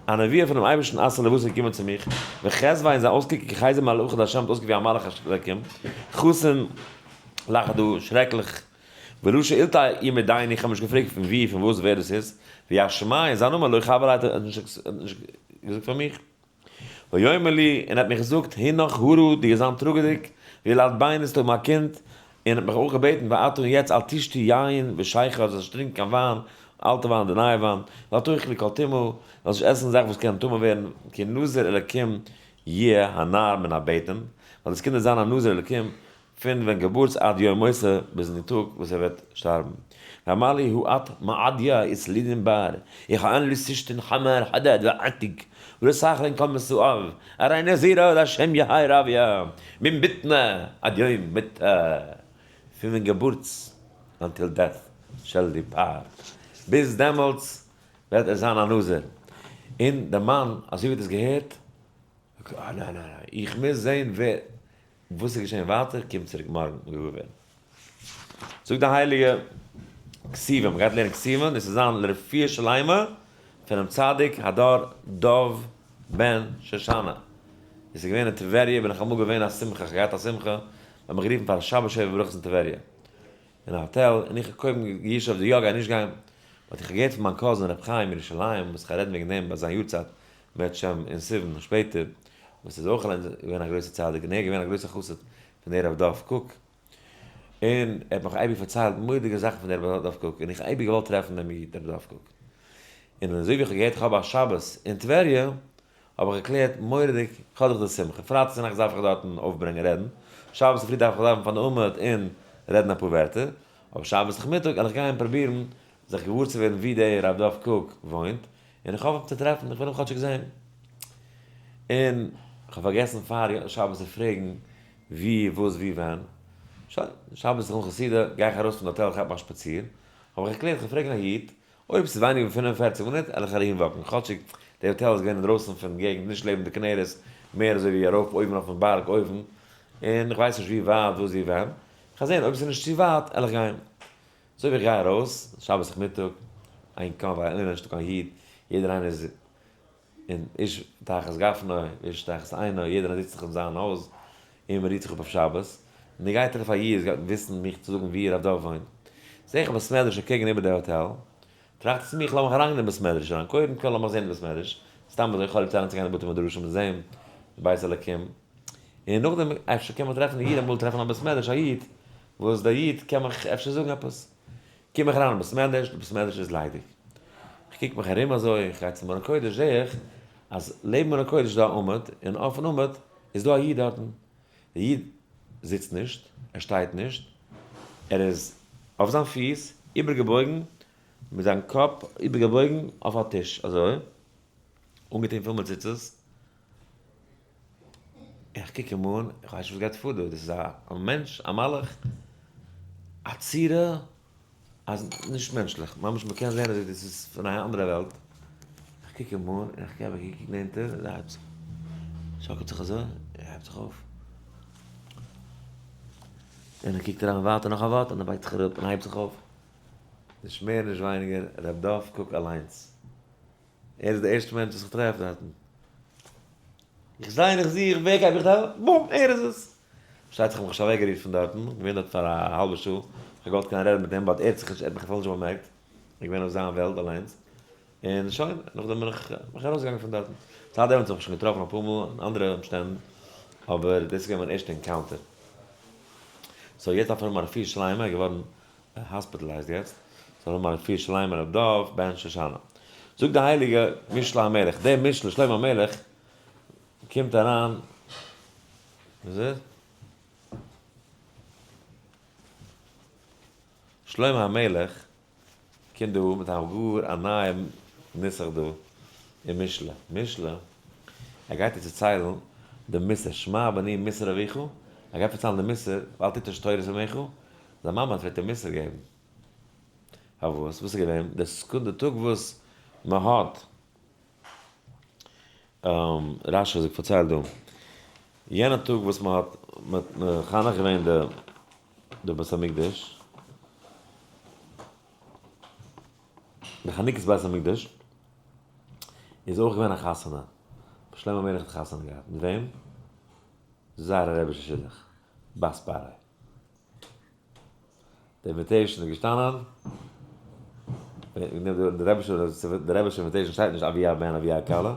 א נביא פונעם אייבערשטן אתא לבתי איז געקומען צו מיך, וחזויה און זיין אויסקוק כחזי מלאכא דהשם האט אויסגעקוקט ווי א מלאך אלקים, חסין לחדא, שרעקליך, ולא שאלתיה מדין, איך האב נישט געפרעגט פון וואו, פון וואס, ווער דאס איז, ואת שמיה, און זיין נאמען לא חבר האט ער נישט געזאגט פאר מיך. ויאמר לי, און ער האט מיך געזאגט, הנך הרה, דו גייסט זיין טראגעדיג, וילדת בן וועסט האבן א קינד, און האט מיך אויך געבעטן, ועתה און יעצט אל תשתי יין ושכר, זאלסט נישט טרינקען קיין וויין, אלטע וויין אדער נייע וויין, ואל תאכלי כל טמא, זאלסט נישט עסן זאכן וואס קענען טמא ווערן, כי נזיר אלקים יהיה הנער מן הבטן, ווייל דאס קינד וועט זיין א נזיר אלקים פון ווען געבורטס עד יום מותו ביזן די טאג וואס ער וועט שטארבן. ואמר לי הא את מעדיא ותלדין בר, איך האב איין לוסט צו שתין חמר חדד ועתיק, ולא תאכלין כל מסואב, הרי נזירה להשם יהא רביה, מן בטנה עד יום מותה, פון ווען געבורטס until death shall they part, ביז דעמאלטס וועט ער זיין א נזיר. און דער מאן אזוי ווי האט עס געהערט, זאגט ער, ניין ניין ניין, איך מוז זען ווער, וואס איז געשען ווייטער? קום צוריק מארגן געוואר ווערן. זאגט די הייליגע כתובים, מ'גייט לערנען כתובים, דאס איז זיין לרפואה שלימה פונעם צדיק הדור דוב בן שושנה. דאס איז געווען אין טבריה, בין איך אמאל געווען א שמחה, איך האב געהאט א שמחה, מ'האט מיך גערופן פאר א שבת שבע ברכות אין טבריה, אין א האטעל, און איך האב קודם גע'ישוב'ט יא גיין נישט גיין, but איך האב געהערט פון מיין cousin ר' חיים ירושלים וואס איך גיי רעדן וועגן דעם ביי זיין יארצייט מערטשעם אין סיוון שפעטער, וואס איז אויך אליינס געווען א גרויסער צדיק און ער איז געווען א גרויסער חסיד פון דער רב דוב קוק, און ער האט מיך אייביג פארציילט מורא'דיגע זאכן פון דער רב דוב קוק, און איך האב אייביג געוואלט טרעפן דעם איד רב דוב קוק, און אזוי ווי איך האב געהערט איך האב א שבת אין טבריה, האב איך געקלערט מורא'דיג, איך האב דאך די שמחה, פרייטאג צו נאכטס דארף איך דארטן אויפברענגען רעדן, שבת צופרי דארף איך דאווענען פארן עמוד און רעדן אפאר ווערטער, אבער שבת נאכמיטאג וועל איך גיין פרובירן זיך געוואר צו ווערן וואו דער רב דוב קוק וואוינט. און איך האף אים צו טרעפן, איך וויל אים כאטשיג זען. און כ'האב פארגעסן פאר שבת צו פרעגן ווי, וואס, ווי, ווען. שוין, שבת נאכן סעודה גיי איך ארויס פון האטעל כאפן א שפאציר, האב איך געקלערט כ'וועל פרעגן א איד, אויב ס'איז ווייניגער ווי 45 מינוט וועל איך אהין walk ן, כאטשיג די האטעל איז געווען אינדרויסן פון געגנט, נישט לעבן די כנרת, מער אזוי ווי ארויף אויבן אויפן בארג אויבן, און איך ווייס נישט ווי ווייט, וואס, ווי, ווען. כ'וועל זען אויב ס'איז נישט צו ווייט וועל איך גיין. אזוי ווי איך גיי ארויס, שבת נאכמיטאג, איין קאם ווייל נישטא קיין איד, יעדער איינער איז אין איש תחת גפנו, איש תחת עינו, יעדער איינער זיצט זיך אין זיין הויז, און מען רוהט זיך אפ אויף שבת, און איך גיי טרעף א איד, גייט וויסן מיך צו זאגן ווי רב דוב וואוינט. זעה איך א בית מדרש אקעגן איבער די האטעל, טראכט איך צו מיך, לאמיך אריינגיין אין בית מדרש אריין, קודם כל לאמיך זען די בית מדרש, סתם אזוי, איך האב ליב צו אריינצוגיין אין בתי מדרשים און זען די בית אלוקים, און נאכדעם אפשר קען מען טרעפן א איד, אמאל טרעפן א בית מדרש א איד, וואס דער איד קען מיך אפשר זאגן עפעס. קום איך אריין אין בית מדרש, די בית מדרש איז ליידיג. איך קוק מיך ארום אזוי, איך גיי צום ארון קודש, זעה איך אז לעבן ארון קודש איז דא א עמוד, און אויפן עמוד איז דא א איד דארטן. דער איד זיצט נישט, ער שטייט נישט, ער איז אויף זיין פיס, איבערגעבויגן, מיט זיין קאפ איבערגעבויגן אויף א טיש, אזוי, אנגעטון פול מיט ציצית. איך קוק אים אן, איך ווייס נישט וואס גייט פאר דא, דאס איז א מענטש, א מלאך, א צורה אז נישט מענטשליך, ממש מען קען זען אז דאס איז פון א אנדערע וועלט, איך קוק אים אן און איך געב א קוק נענטער, און ער הייבט זיך, שאקלט זיך אזוי, ער הייבט זיך אויף, און ער קוקט אריין ווייטער נאך א ווארט און ער בייגט זיך אראפ און הייבט זיך אויף, נישט מער נישט ווייניגער, ר' דוב קוק אליינס. ער איז דער ערשטער מענטש וואס איך טרעף דארטן. איך זעה און איך זוך, ווער גייט מיך דארט? בום! ער איז עס! פארשטייט זיך איך האב מיך נישט אוועקגערירט פון דארטן, איך בין געווען דארט פאר א האלבע שעה, איך האב געוואלט קענען רעדן מיט אים, but ער האט זיך נישט, ער האט מיך אפילו נישט באמערקט, איך בין געווען אויף זיין וועלט אליינס, און שוין, נאכדעם בין איך מיך ארויסגעגאנגען פון דארטן. זייט דעמאלטס האב איך שוין געטראפן אפאר מאל אין אנדערע אומשטענדן, אבער דאס איז געווען מיין ערשטע encounter. so יעצט דארף ער האבן א רפואה שלימה, ער איז געווארן hospitalized יעצט, זאל האבן א רפואה שלימה ר' דוב בן שושנה. זאגט די הייליגע משלי המלך, דער משלי שלמה המלך קומט אריין, וואס איז? שלמה המלך קומט דא מיט א גאר א נייע נוסח דא אין משלי, משלי, ער גייט יעצט דערציילן די מוסר, שמע בני מוסר אביך, ער גייט פארציילן די מוסר, ואל תטוש תורת אמך, זיין מאמע האט פלעגט אים מוסר געבן. פארוואס? וואס איז געווען? די סעקונדע טאג וואס מען האט רשי זאגט פארציילט דא, יענע טאג וואס מען האט מחנך געווען די בית המקדש, די חנוכת בית המקדש, איז אויך געווען א חתונה, שלמה המלך האט חתונה געהאט, מיט וועם? זייער א רעבישע שידוך, בת פרעה. די invitation איז געשטאנען, די רבי'שע invitation שטייט נישט אבי הבן אבי הכלה,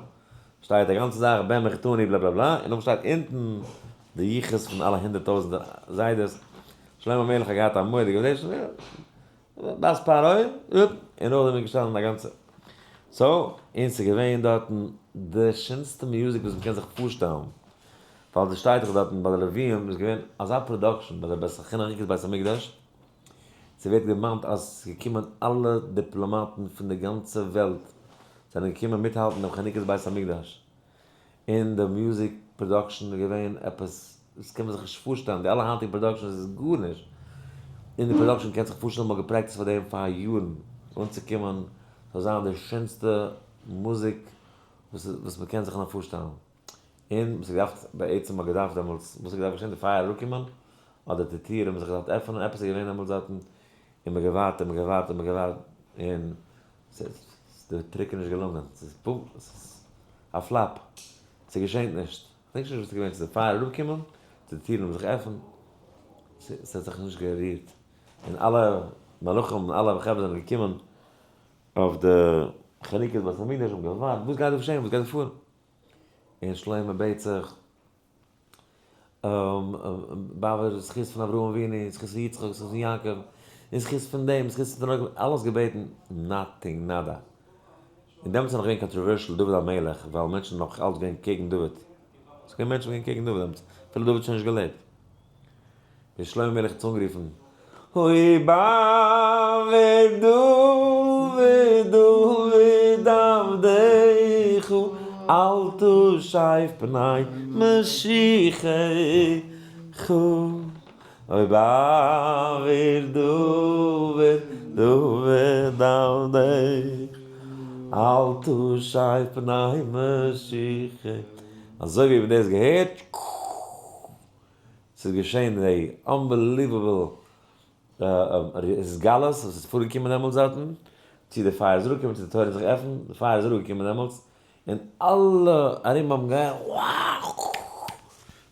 שטייט די גאנצע זאך בן מחותני בלא בלא בלא, און נאכדעם שטייט אונטן די יחוס פון אלע הונדערט טויזענטער זיידעס, שלמה המלך האט געהאט א מורא'דיגע invitation, בת פרעה, און נאכדעם איז געשטאנען א גאנצע, so, און ס'איז געווען דארטן די שענסטע music וואס מ'קען זיך פארשטעלן, ווייל דאס שטייט דאך דארטן ביי די לוויים איז געווען אזא production ביי די בית חנוכת בית המקדש, ס'ווערט דערמאנט אז ס'איז געקומען אלע דיפלאמאטן פון די גאנצע וועלט זענען געקומען מיטהאלטן דעם חנוכת בית המקדש, און די music production איז געווען עפעס וואס קען מען זיך נישט פארשטעלן, די אלע היינטיגע productions איז גארנישט, און די production קען זיך פארשטעלן מ'האט געפרעקטיסט פאר דעם פאר יארן אנצוקומען ס'זאל זיין די שענסטע מוזיק וואס מ'קען זיך נאר פארשטעלן. און וואס האט געדארפט בעצם האט געדארפט דעמאלטס, וואס האט געדארפט געשען די פייער אראפקומען, אדער די טיר האבן זיך געדארפט עפענען, עפעס איז געווען דעמאלטס דארטן, און מען געווארט און מען געווארט און מען געווארט, און ס'איז די trick איז נישט געלונגען, ס'איז בום, ס'איז א flop, ס'געשענט נישט, כ'דענק שוין נישט וואס איז געווען, צו די פייער אראפקומען, צו די טירן האבן זיך עפענט, ס'האט זיך נישט גערירט, און אלע מלאכים און אלע חברה זענען געקומען אויף די חנוכת בית המקדש האבן געווארט, וואס גייט דא געשען, וואס גייט דא פאר? און שלמה בעט זיך, בעבור זכות פון אברהם אבינו, זכות פון יצחק, זכות פון יעקב, און זכות פון דעם, זכות פון דעם, אלעס געבעטן, nothing, nada. און דעמאלטס איז נאך געווען controversial דוד המלך, ווייל מענטשן זענען נאך אלץ געווען קעגן דוד. ס'איז געווען מענטשן געווען קעגן דוד דעמאלטס, אפילו דוד האט שוין נישט געלעבט. איז שלמה המלך האט זיך אנגערופן, אוי בעבור דוד דוד. עבדיך אל תשב פני משיחך אוי בעבור דוד דוד עבדיך אל תשב פני משיחך אזוי ווי מ'האט דאס געהערט, ס'איז געשען די unbelievable התגלות וואס איז פארגעקומען דעמאלטס דארטן, צו די פייער איז אראפגעקומען צו די תורה האט זיך געעפנט, די פייער איז אראפגעקומען דעמאלטס, און אלע ארום האבן געהערט wow!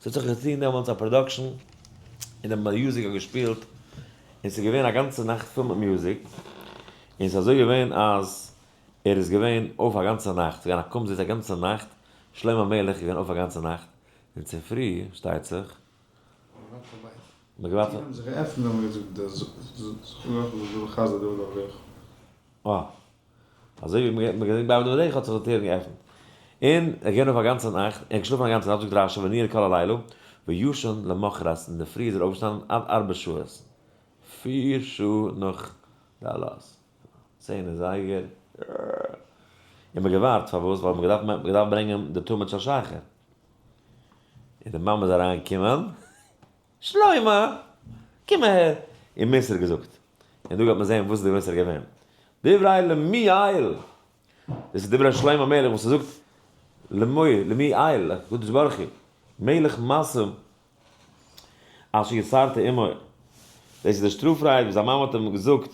ס'האט זיך געטון דעמאלטס א production, און די music האט געשפילט, און ס'איז געווען א גאנצע נאכט פול מיט music, און ס'איז אזוי געווען אז ער איז געווען אויף א גאנצע נאכט, ס'איז געווען א קומזיץ א גאנצע נאכט, שלמה המלך איז געווען אויף א גאנצע נאכט, און צופרי שטייט זיך. מ'האט געווארט פאר. זיך געעפנט האט מען געזאגט די זכור חסדי דוד עבדיך. אה. אזוי ווי מ'האט געזאגט בעבור דוד עבדיך האט זיך די טירן געעפנט. און ער איז געווען אויף א גאנצע נאכט, ער האט געשלאפן א גאנצע נאכט זאגט רשי וניעור כל הלילה, וישן למחרת אינדערפרי איז ער אויפגעשטאנען עד ארבע שעות, פיר שעה נאך די עלות, 10 אזייגער, און מ'האט געווארט, פארוואס? ווייל מ'האט געדארפט ברענגען די תמיד של שחר. און די מאמע איז אריין געקומען, שלמה! קום אהער! און מוסר געזאגט. און דא גייט מען זען וואס איז די מוסר געווען. דברי למואל! דאס איז דברי שלמה המלך וואס ער זאגט למואל, למואל, הקדוש ברוך הוא, מלך מסה אשר יסרת עמו. דאס איז די שטראף רייד וואס זיין מאמע האט אים געזאגט.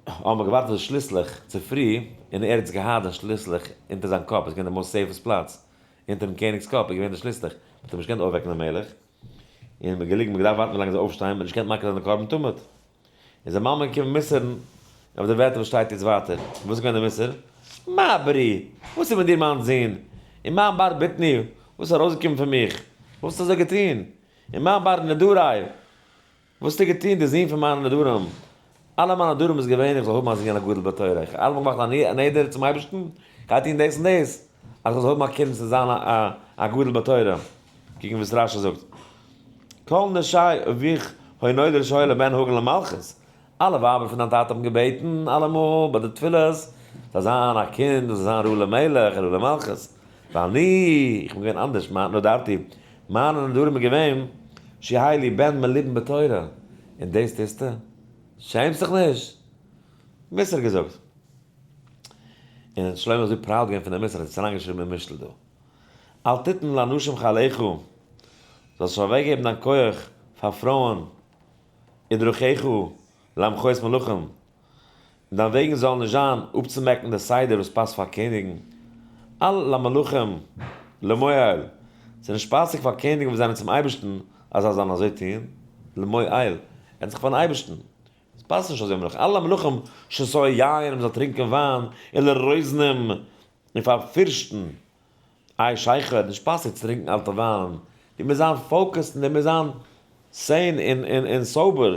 האבן מיר געווארט אויף די שליסלעך צופרי, און ער האט געהאט די שליסלעך אונטער זיין קאפ, עס איז געווען די most safest פלאץ, אונטערן קעניג'ס קאפ איז געווען די שליסלעך, מען האט אים נישט געקענט אויפוועקן דעם מלך, און מען געליגן, מען געדארפט ווארטן ווילאנג ער זאל אויפשטיין, מען האט נישט געקענט מקריב זיין די קרבן תמיד. איז זיין מאמע געקומען מוסר'ן אויף די ווערטער וואס שטייט יעצט ווייטער, וואס איז געווען די מוסר? מה ברי, וואס איז מיט דיר מיין זון, און מה בר בטני, וואס איז ארויסגעקומען פון מיך, וואס האסטו אזוי געטון, און מה בר נדרי, וואס האסטו געטון די זון פון מיינע נדרים? אלע מיינע נדרים איז געווען איך זאל האבן א זון א גדול בתורה, איך האב אלעמאל געמאכט א נדר צום אייבערשטן, איך גיי טון דאס און דאס, אז איך זאל האבן א קינד צו זיין א גדול בתורה. קוקן וואס רשי זאגט, כל נשי אביך היו נודרות שהיה לבן הגון למלכות, אלע ווייבער פון דיין טאטע האבן געבעטן אלעמאל ביי די תפילות, זאל זיין א קינד וואס זאל זיין ראוי למלך, ראוי למלכות, ואני, איך בין געווען אנדערש, נדרתי, מיינע נדרים איז געווען, שיהא לי בן מלובן בתורה, און דאס טוסטו? שעמסט זיך נישט? מוסר געזאגט. און שלמה איז אזוי proud געווען פון די מוסר אז ער האט עס אריינגעשריבן אין משלי דא. אל תתן לאנשים חילך, זאלסט נישט אוועקגעבן דיין כח פאר פרויען, ודרכיך למחות מלכים, און דיין וועגן זאלן נישט זיין אפצומעקן די סדר וואס פאסט פאר קעניגן, אל למלכים למועל, ס'איז נישט פאסיג פאר קעניגן וואס זענען צום אייבערשטן אז זיי זאלן אזוי טון, למועל, ער האט זיך פארן אייבערשטן, עס פאסט נישט אזוי מלכים, אל למלכים שתו יין, מ'זאל טרינקען וויין, און לרוזנים, און פאר פירשטן, איי שייכער, נישט פאסיג צו טרינקען אלטע וויין, דו מוזט זיין focused און דו מוזט זיין sane און sober,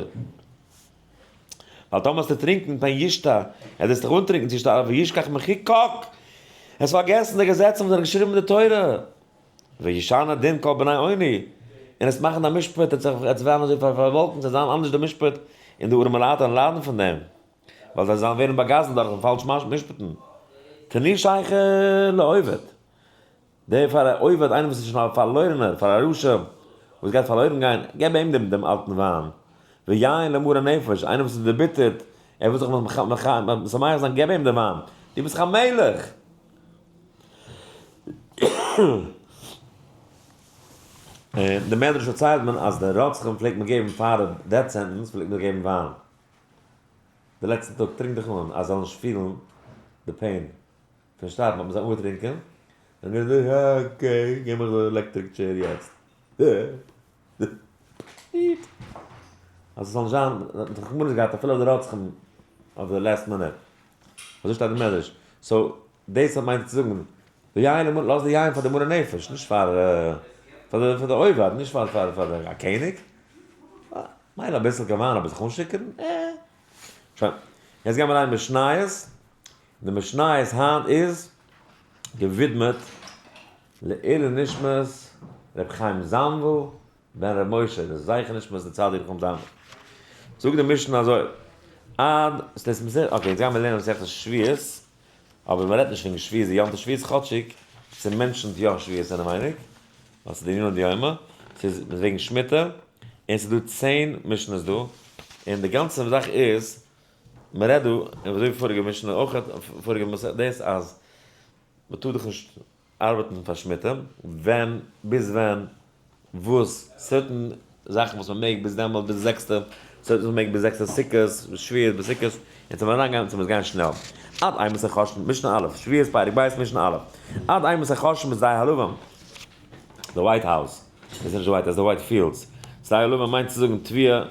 ווייל טאמער וועסטו טרינקען פן ישתה, ער וועט זיך אנטרינקען צו שטארק, וישכח מחוקק, עס פארגעסן די געזעצן וואס זענען געשריבן אין די תורה, וישנה דין כל בני עוני, און עס מאכן א משפט, עס וועט ווערן אזוי פארוואלקנט, עס וועט זיין אנדערש די משפט, און די ארעמעלייט וועלן ליידן פון דעם. ווייל זיי זאלן ווערן באגאזלט דורכן פאלש משפט'ן. תנו שכר לאובד, דער פאר א אובד, איינער וואס איז שוין א פארלוירענער, פאר א רשע וואס גייט פארלוירן גיין, געב אים דעם דעם אלטן וויין. ויין למרי נפש, איינער וואס איז דערביטערט, ער וויל זיך משמח זיין, געב אים דעם וויין. דו ביסט דאך א מלך! אין די מדרש דערציילט מען אז די רוצחים פלעגט מען געבן פאר די death sentence פלעגט מען געבן וויין. די לעצטע טאג טרינק דיך אן אז זיי זאלן נישט פילן די pain פון שטארבן האט מען זיי אנגעטרינקען און געזאגט okay גיב מיך די electric chair יעצט אז עס זאל נישט זיין האט מען רחמנות געהאט אפילו אויף די רוצחים אויף די last minute אזוי שטייט אין מדרש so דאס האט מיינט צו זאגן די יין לאז די יין פאר די מרי נפש נישט פאר פאר די אובד נישט פאר פאר א קעניג. מילא אביסל כוונה אבער זיך אנשיכור'ן? אה. שוין. יעצט גיימער אריין אין משניות. די משניות היינט איז געווידמעט לעילוי נשמת ר' חיים זאנוויל בן ר' משה, די זכר נשמת די צדיק ר' חיים זאנוויל. זאגט די משנה אזוי. עד, ס'איז מסכת, okay, יעצט גייען מיר לערנען מסכת שביעית, אבער מ'רעדט נישט וועגן שביעית, די יום טוב שביעית כאטשיג, ס' mention ט יא שביעית אינעווייניג, ווייל ס'איז די ענין דיומא, ס'איז וועגן שמיטה, און ס'איז דא 10 משנה'ס דא, און די גאנצע זאך איז, מ'רעדט דא, און אזוי ווי פאריגע משנה אויך, פאריגע מסכת, דאס אז מ'טאר דאך נישט ארבעטן פאר שמיטה, ווען, ביז ווען, וואס, certain זאכן וואס מ'מעג ביז דעמאלט, ביז זעקסטע, certain וואס מ'מעג ביז זעקסטע סוכות, שביעית ביז סוכות, און צו אריינגיין, צו מ'זאל גיין שנעל. עד אימתי חוששין, משנה א', שביעית פרק ב', משנה א'. עד אימתי חוששין בשדה הלבן. The White House. דאס איז נישט די White House, the White Fields. שדה הלבן מיינט צו זאגן תבואה,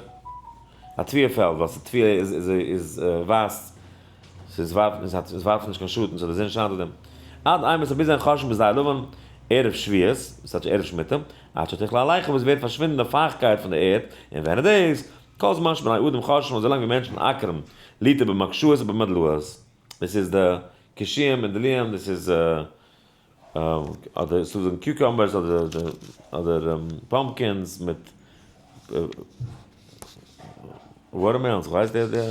א תבואה פעלד, ווייל ס'תבואה איז ווייס, ס'איז ווייס, עס ווארפט נישט קיין שאטן, so די זון שיינט אויף דעם. עד אימתי ביז ווען חוששין בשדה הלבן, ערב שביעית, דאס הייסט ערב שמיטה, עד שתכלה הלחה וואס ווערט פארשווינדן די פייכטקייט פון די ערד, און ווען איז דאס? כל זמן שבני אדם חוששין, אזוי לאנג ווי מענטשן אקערן, ליטע במקשאות ובמדלאות. דאס איז די קישואים און דלועים, דאס איז אדער ס'דא זאגן cucumbers אדער pumpkins מיט watermelons, כ'ווייס די די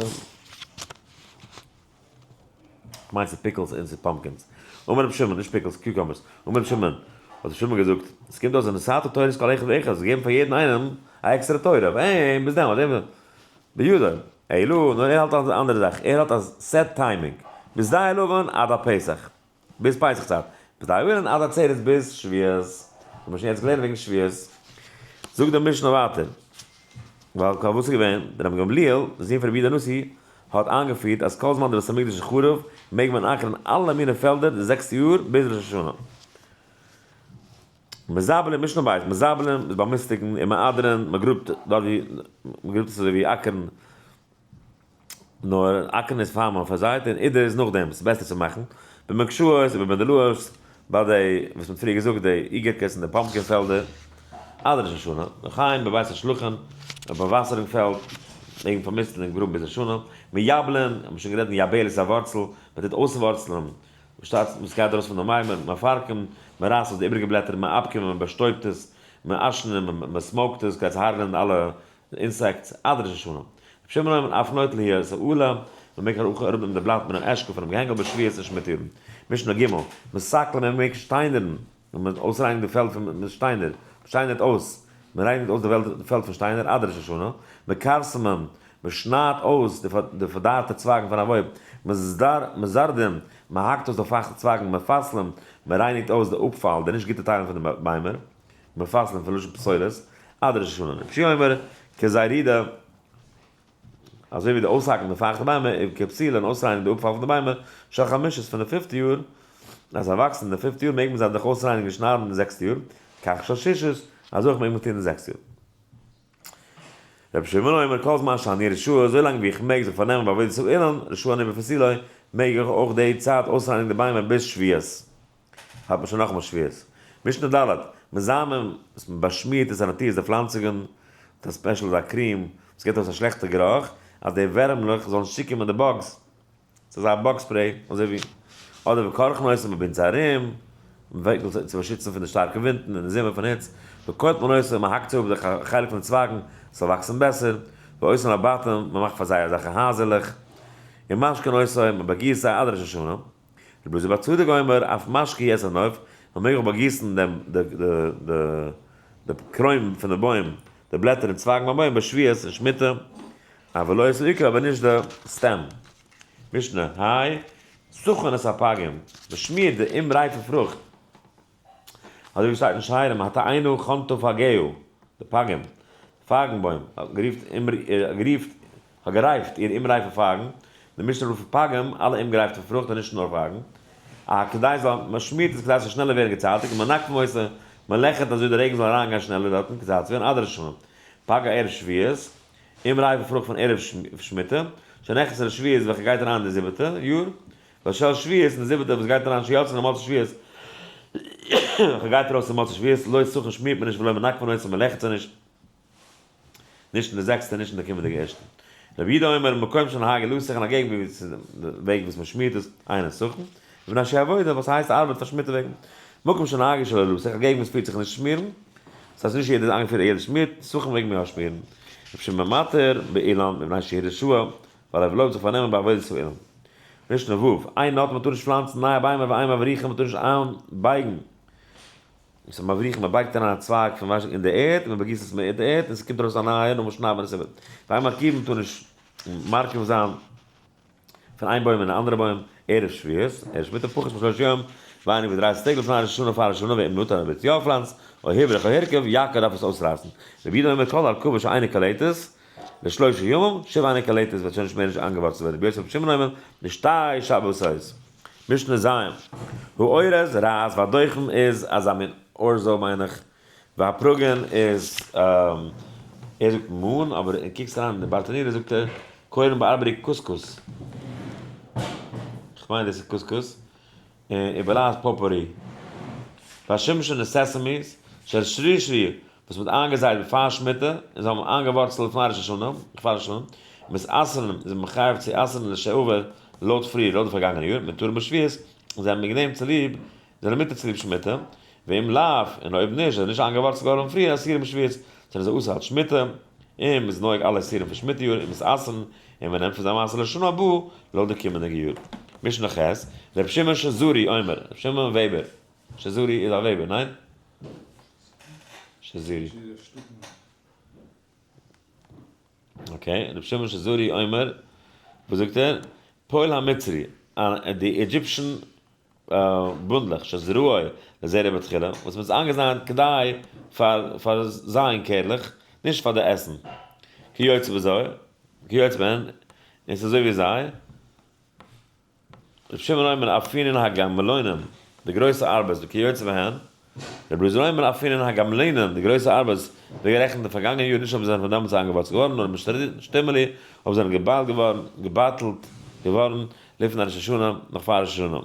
כ'מיין ס'איז pickles און ס'איז pumpkins. אמר רבי שמעון, נישט pickles, cucumbers. אמר רבי שמעון, האט רבי שמעון געזאגט, עס קומט אויס ונתת תורת כל אחד ואחד, זיי געבן פאר יעדן איינעם א עקסטערע תורה, וועם ביז דעמאלט, וועם בידו, אלא, נאר ער האלט אן אנדערע זאך, ער האלט א set timing, בשדה הלבן עד הפסח, ביז פסח צייט, בשדה האילן עד עצרת ביז שביעית, האט מען שוין יעצט געלערנט וועגן שביעית, זאגט די משנה ווייטער, ווייל וואס איז געווען, דער רבי גמליאל, דער זון פון רבי יהודה הנשיא, האט איינגעפירט אז כל זמן דער בית המקדש איז חרוב, מעג מען אקערן אלע מיני פעלדער די זעקסטע יאר ביז ראש השנה. מזבלין, משנה בית, מזבלין איז באמיסטיגן און מעדרין, מען גראבט דארט ווי, מען גראבט עס אזוי ווי אקערן, נאר אקערן איז פאר מען פארזייט און אידער איז נאכדעם, ס'איז בעסער צו מאכן, במקשאות ובמדלאות, ביי די, וואס מ'האט פריער געזאגט, די איגערקעס און די pumpkin פעלדער, עד ראש השנה, וכן בבית השלחין, א באוואסערונג פעלד, מעג מען פארמיסטן און גראבן ביז ראש השנה, מייבלין, האט מען שוין גערעדט, יבל איז א ווארצל, מען טוט אויסווארצלען, וואס גייט ארויס פון די מים, מפרקים, מען רייסט אויס די איבריגע בלעטער, מעבקים, מען באשטויבט עס, מעשנים, מען smoke ט עס, כדי צו הרג'נען אלע insects, עד ראש השנה. רבי שמעון אומר, אף נוטל הוא את העלה, מען מעג אויך אראפנעמען די בלאט מן האשכול פונעם געהענגל בשביעית און שמיטה יארן. משנה ג', מסקלין מען מעג שטיינערן, ווען מען אויסרייניגט די פעלד פון מיט שטיינער, מען שטיינערט אויס, מען רייניגט אויס די פעלד פון שטיינער עד ראש השנה, מכרסמין, מען שניידט אויס די פארדארטע צווייגן פון א בוים, מזרדין, מען האקט אויס די פייכטע צווייגן, מפסלין, מען רייניגט אויס די אפפאל, די נישט גוטע טיילן פון די ביימער, מפסלין פון לשון פסולת, עד ראש השנה. רבי יהושע אומר, כזרידה, אזוי ווי די אויסהאקן די פייכטע ביימער, און כפסילה און אויסרייניגן די אפפאל פון די ביימער, של חמישית פון די פיפטע יאר, אז זיי וואקסן אין די פיפטע יאר מעג מען זיי דאך אויסרייניגן און שניידן אין די זעקסטע יאר, כך של שישית, אזוי אויך מעג מען טון אין די זעקסטע יאר. רבי שמעון אומר כל זמן שאני רשאי, אזוי לאנג ווי איך מעג זיך פארנעמען בעבודת האילן, רשאי אני בפסילו, מעג איך אויך די צייט אויסרייניגן די ביימער ביז שביעית. האט מען שוין נאכאמאל שביעית. משנה ד', מזמין, וואס מען באשמירט את הנטיעות די פלאנצונגען, מיט א special אזא cream, וואס געבט ארויס א שלעכטע גערוך, אז די ווערעמלעך זאלן נישט צוקומען די bugs, ס'איז אזא bug spray, אזוי ווי, אדער וכורכין אותן מען בינדט זיי ארום, מען וויל צו באשיצן פון די שטארקע ווינטן אין די זומער פון היץ, וקוטמין אותן מען האקט צו אפ די חלק פון די צווייגן, ס'זאל וואקסן בעסער, ועושין הבתים, מען מאכט פאר זיי אזעלכע הייזערלעך, ומשקין אותן, מען באגיסט זיי עד ראש השנה. רבי אלעזר בר צדוק אומר, אף משקה את הנוף, מען מעג אויך באגיסן דעם די קרוין פון די בוים, די בלעטער און צווייגן ביים בוים בשביעית און שמיטה, אבל לא את העיקר אבער נישט די stem. משנה, היי, סכין את הפגים, מען שמירט די אומרייפע פרוכט, אזוי ווי שטייט אין שיירים, התאנה חנטה פגיה, די פגים, פייגן בוים, האט גערופט, האט גערייפט איר אומרייפע פייגן, די משנה רופט פגים אלע אומגערייפטע פרוכט און נישט נאר פייגן, א כדי זאל, מען שמירט עס כדי עס זאל שנעלער ווערן געצייטיגט, און מנקבין אותה, מען לעכערט אזוי די רעגן זאל אריינגיין שנעלער דארטן געצייטיגט צו ווערן, עד ראש השנה. פגי ערב שביעית, אומרייפע פרוכט פון ערב שמיטה, שנכנסה לשביעית וועלכע גייט אריין אין די זיבעטע יאר, ושל שביעית און די זיבעטע וואס גייט אריין שיוצא למוצאי שביעית, וועלכע גייט ארויס אין מוצאי שביעית, לא סכין שמירט מען נישט ולא מנקבין אותה מען לעכערט זיי נישט. נישט אין די זעקסטע נישט אין די קומענדיגע ערשטע. רבי יהודה אומר מקום שנהגו לסוך אין א געגנט ווי ס'איז די וועג וואס מ'שמירט עס אינו סוכין, מפני שהיא עבודה וואס הייסט ארבעט פאר שמיטה וועגן. מקום שנהגו שלא לסוך א געגנט וואס פירט זיך נישט שמירן, דאס הייסט נישט יעדער איז איינגעפירט אז יעדער שמירט, סוכין מעג מען יא שמירן. רבי שמעון מתיר באילן מפני שהיא רשוה. ווייל ער ערלויבט זיך פארנעמען בעבודת האילן. משנה ו', אין נוטעין מ'טאר נישט פלאנצן נייע ביימער ואין מבריחין מ'טאר נישט איינבייגן. וואס איז מבריחין? מ'בייגט אריין א צווייג פון וואש אין די ערד און מ'באגיסט עס מיט די ערד און ס'קומט ארויס א נייע נאר מ'שניידט עס איבער. ואין מרכיבין מ'טאר נישט מרכיב זיין פון איין בוים אין א אנדערע בוים ערב שביעית, ערב שמיטה פחות משלושה יום, ווייניג ווי דרייסיג טעג לפני ראש השנה פאר ראש השנה ואם נטע אויב האט יא געפלאנצט, או הבריח או הרכיב, יעקר דארף עס אויסרייסן. רבי יהודה אומר כל הרכבה שאינה קולטת, לשלושה ימים, שוב אינה קולטת וועט שוין נישט מער נישט איינגעווארצלט ווערן, רבי יוסי ברבי שמעון אומר, לשתי שבתות. משנה ז', האורז רייז והדוחן איז אזא מין אורזא מיין איך, והפרוגן איז ער זאגט מאן אבער אין קוקסט אריין אין די ברטנורא זאגט ער קורין בערברי קוסקוס, כ'מיין דאס איז קוסקוס, און איבערלאז פאפערי. והשמשון איז sesame ס, שהשרישו וואס מ'האט איינגעזייט בעפאר שמיטה, און זיי האבן איינגעווארצלט לפני ראש השנה, פאר ראש השנה, מתעשרין איז מען מחייב צו אסר'ן לשעבר לויט פריער, לויט די פארגאנגענע יאר, מותרין בשביעית, און זיי האבן וועגן דעם צוליב, זענען מותר צוליב שמיטה, ואם לאו, און אויב נישט, זענען נישט איינגעווארצלט געווארן פריער אסורים בשביעית, זענען זיי אסור אלס שמיטה, און מ'איז נוהג אלע איסורים פון שמיטה יאר, און מתעשרין, און מ'נעמט פון זיי מעשר לשנה הבאה, לויט די קומענדיגע יאר. משנה ח', ר' שמעון שזורי אומר, ר' שמעון וועבער, שזורי איז א וועבער, ניין? שזורי. okay, רבי שמעון שזורי אומר, וואס זאגט ער? פול המצרי, די Egyptian בונדלעך, שזרועו לזרע בתחילה, וואס מ'האט עס איינגעזייט כדי פאר פאר זייען קערלעך, נישט פאר די עסן. כיוצא בזו, כיוצא בהן, און ס'איז אזוי ווי זיי. רבי שמעון אומר אפינין הגמלונים, די גרויסע ארבעס וכיוצא בהן, רבי אלעזר אומר אפינין הגמלינין, די גרויסע ארבעס ווערט גערעכנט די פארגאנגענע יאר נישט אויב זיי זענען פון דעמאלטס איינגעווארצלט געווארן נאר משתמלי אויב זיי זענען געביילט געווארן, געבאטלט געווארן, לפני ראש השנה, נאך פאר ראש השנה.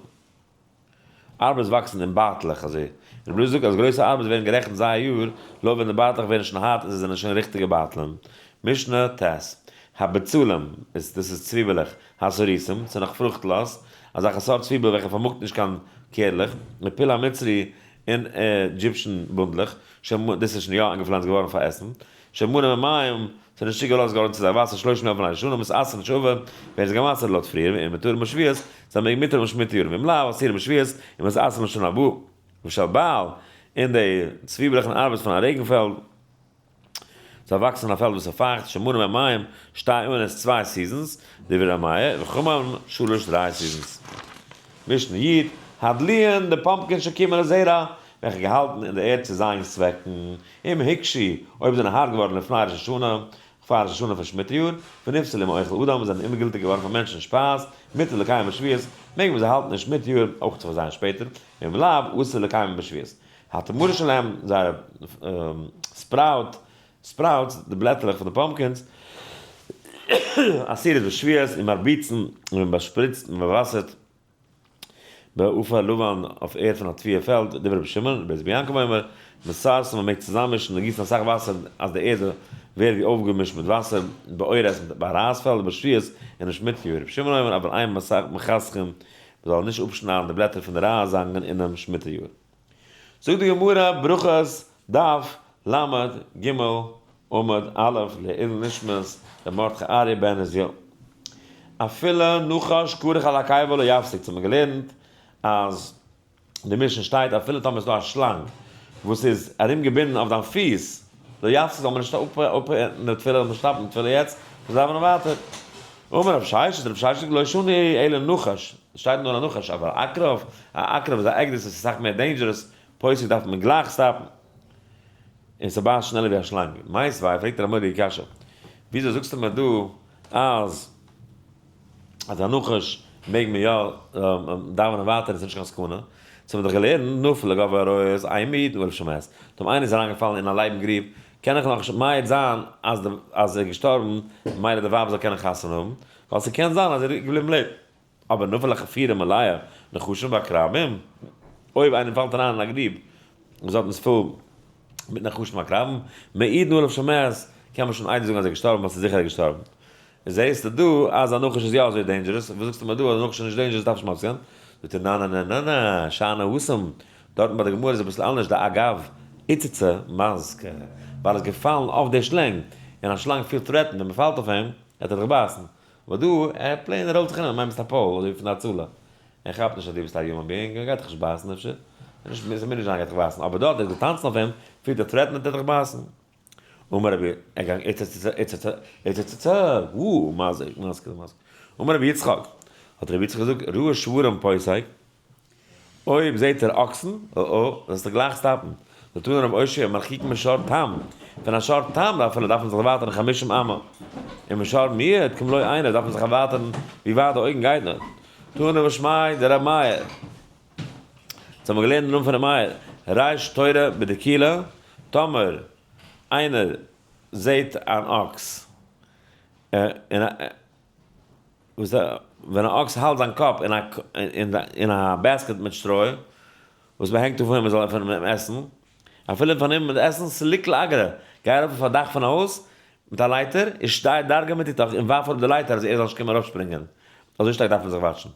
ארבעס וואקסן אין בייטלעך אזוי. רבי אלעזר זאגט אז גרויסע ארבעס ווערן גערעכנט זייער יאר לויט ווען די בייטלעך ווערן שוין הארט און זיי זענען שוין ריכטיגע בייטלען. משנה ט. הבצלים, איז דאס איז צוויבעלעך, הסריסים, ס'איז נאך פרוכטלאז, אזעלכע סארט צוויבל וועלכע פארמאגט נישט קיין קערלעך, ופול המצרי און Egyptian בונדלעך, דאס איז שוין יא איינגעפלאנצט געווארן פאר עסן, שמנע ממים, ס'איז נישט צוגעלאזט געווארן צו זיי וואסער שלושים יום לפני ראש השנה, מתעשרין לשעבר, ווערן זיי גע'מעשר'ט לויט פריער, ואם מותרין בשביעית, זיי מעגן מותר האבן שמיטה יארן, ואם לאו, אסורים בשביעית, ומתעשרין לשנה הבאה. ושל בעל, און די צוויבלעך און ארבעס פון א רעגן פעלד, זיי וואקסן אין א פעלד וואס איז פייכט, שמנע ממים, שתי עונות צוויי seasons, דברי ר' מאיר, וחכמים שלש דריי seasons. משנה י', הדלועין, די pumpkin שקוימו לזרע, וועלכע געהאלטן אין די ערד צו זייען צוועקן, אם הוקשו, אויב זענען הארט געווארן לפני ראש השנה, פאר ראש השנה פון שמיטה יאר, ונפסלו למאכל אדם, זענען אומגילטיג געווארן פאר מענטשן שפייז, מותר לקיימן בשביעית, מעג מען זיי האלטן אין שמיטה יאר, אויך צו פארזייען שפעטער, ואם לאו, אסור לקיימן בשביעית. התמרה שלהם, זייערע sprout, sprouts, די בלעטעלעך פון די pumpkins, אסורות בשביעית, און מרביצין, און מען באשפריצט, מען באוואסערט, בעפר לבן אויף ערד פון א תבואה פעלד, דברי רבי שמעון, רבי אליעזר בן יעקב אומר, מסרסין מען מעג צוזאממישן און גיסן אסאך וואסער אז די ערד ווערט ווי אויפגעמישט מיט וואסער, באורז מיט ביי רייז פעלד בשביעית און נישט מיט יאר, רבי שמעון אומר אבל אין מחסכין מען זאל נישט אפשניידן די בלעטער פון די רייז זאנגען אינעם שמיטה יאר. זאגט די גמרא, ברכות דף לג עמוד א', לעילוי נשמת ר' מרדכי אריה בן עזיאל. אפילו נחש כרוך על עקבו לא יפסיק, האט מען געלערנט אז אין די משנה שטייט אפילו טאמער איז דא א שלאנג וואס איז ארום געבינדן אויף דיין פיס, לא יפסיק זאל מען נישט אפהערן די תפילה, זאל מען stop ן די תפילה יעצט, מיר דאווענען ווייטער. אמר רב ששת, רב ששת זאגט לא שנו אלא נחש, עס שטייט נאר א נחש, אבל עקרב, א עקרב איז א עקדיש, עס איז אסאך מער dangerous, פוסק דארף מען גלייך stop ן, און ס'בייסט שנעלער ווי א שלאנג. מיתיבי, פרעגט ער א מורא'דיגע קשיא, וויאזוי זאגסטו מיר דא אז אז א נחש מעג מען יא דאווענען ווייטער און ס'איז נישט קיין סכנה? ס'האט מען דאך געלערנט, נפל לגוב אריות אין מעידין עליו שמת, טאמער איינער איז אריינגעפאלן אין א לייבן גריב, קען איך נאכנישט מעיד זיין אז אז ער איז געשטארבן, ממילא די ווייב זאל קענען חתונה האבן, ווייל ס'קען זיין אז ער איז געבליבן לעבן. אבער נפל לחפירה מלאה נחשים ועקרבים, אויב איינער פאלט אריין אין א גריב וואס דארטן איז פול מיט נחשים ועקרבים, מעידין עליו שמת, קען מען שוין עדות זאגן אז ער איז געשטארבן ווייל ס'איז זיכער ער איז געשטארבן. זעהסטו דא אז א נחש איז יא אזוי dangerous, וואס זאגסטו מיר דא אז א נחש איז נישט dangerous דארף נישט מפסיק זיין? זאגט ער נא נא נא נא נא, שאני התם, דארטן ביי די גמרא איז אביסל אנדערש דאגב איצצא מזקא, ווייל עס איז געפאלן אויף די שלענג, און א שלאנג פילט threatened ווען מען פאלט אויף אים, וועט ער דיך בייסן. אבער דא, ער plain ראלט זיך ארום, מיינט ביסט א pole, אזוי ווי פון די הצלה. ער כאפט נישט אז דו ביסט א human being, ער גייט דיך נישט בייסן אפשר. נישט, ס'מוז נישט זיין ער גייט דיך בייסן, אבער דארט ער האט געטאנצן אויף אים, פילט ער threatened ער וועט דיך בייסן. אמר רבי, ער געגאנגען איצצצצצצצצ, וואו, מזיק, מזיק, מזיק. אמר רבי יצחק, האט רבי יצחק געזאגט, ראה שוורים פוסק, אויב זעט ער אקסן, או או, זאלסטו גלייך stop ן. דתנא רבי אושעיא, מרחיקין משור תם, פון א שור תם אפילו דארף מען זיך דערווייטערן חמישים אמה, און משור מועד כמלוא עיניו דארף מען זיך ערווייטערן ווי ווייט די אויגן גייט נאר. תנא משמיה דרבי מאיר. אונז האבן געלערנט אין נאמען פון רבי מאיר, ריש תורא בדיקולא, טאמער איינער זעט אן אקס אין א וואס ווען א אקס האלט זיין קאפ אין א אין א basket מיט שטרוי וואס מען הענגט אויף אים מען זאל פון אים עסן, אפילו פון אים עסן סליק לאגרא, גיי ארויף אויף א דאך פון א הויז מיט א לייטער און שטיי דרגה מיט איתך און ווארף אראפ די לייטער אז ער זאל נישט קומען ארויפשפרינגען, אזוי שטארק דארף מען זיך וואטשן.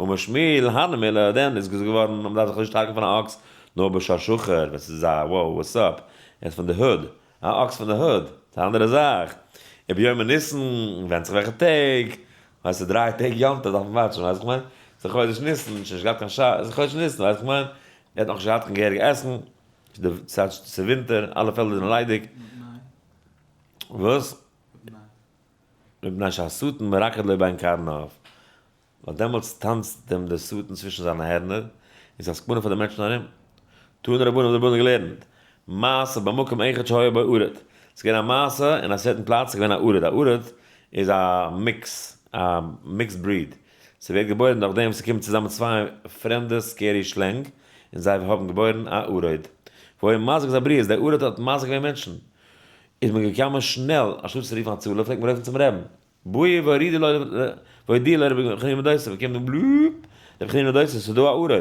אמר שמואל, הני מילי, דען איז געזאגט געווארן אז מען דארף זיך נישט שטארקן פון א אקס, נאר בשור שחור, ווען ס'איז א wow what's up, ער איז פון די hood, א אקס פון די hood, ס'איז א אנדערע זאך. וביומי ניסן, ווענדט זיך וועלכע טעג, ווייל ס'איז דריי טעג יום טוב דארף מען וואטשן, ווייסט וואס כ'מיין? ס'איז חודש ניסן, שוין נישט געהאט קיין ש, ס'איז חודש ניסן, ווייסט וואס כ'מיין? ער האט נאכנישט געהאט קיין געהעריג עסן, ס'איז די צייט, ס'איז ווינטער, אלע פעלדער זענען ליידיג. וואס? מפני שהשטן מרקד לו בין קרניו, ווייל דעמאלטס טאנצט דעם דער שטן צווישן זיינע הערנער, און ס'איז א סכנה פאר די מענטשן ארום. תנו רבנן האבן די רבנן געלערנט, מעשה במקום אחד שהיה בו ערוד, ס'איז געווען א מעשה אין א certain פלאץ איז געווען א ערוד, א ערוד איז א mix, א mixed breed, ס'ווערט געבוירן דורך דעם וואס ס'קומען צוזאמען צוויי פרעמדע scary שלענג און זיי האבן געבוירן א ערוד. והיה מזיק את הבריות, דער ערוד האט מזיק געווען מענטשן. איז מען געקומען שנעל, אנשטאט צו רופן הצלה פלעגט מען לויפן צום רעבן, בואי והורידי לו והודיעי לו רבי חנינא בן דוסא, מען קומט אן בלופ, רבי חנינא בן דוסא, ס'איז דא א ערוד,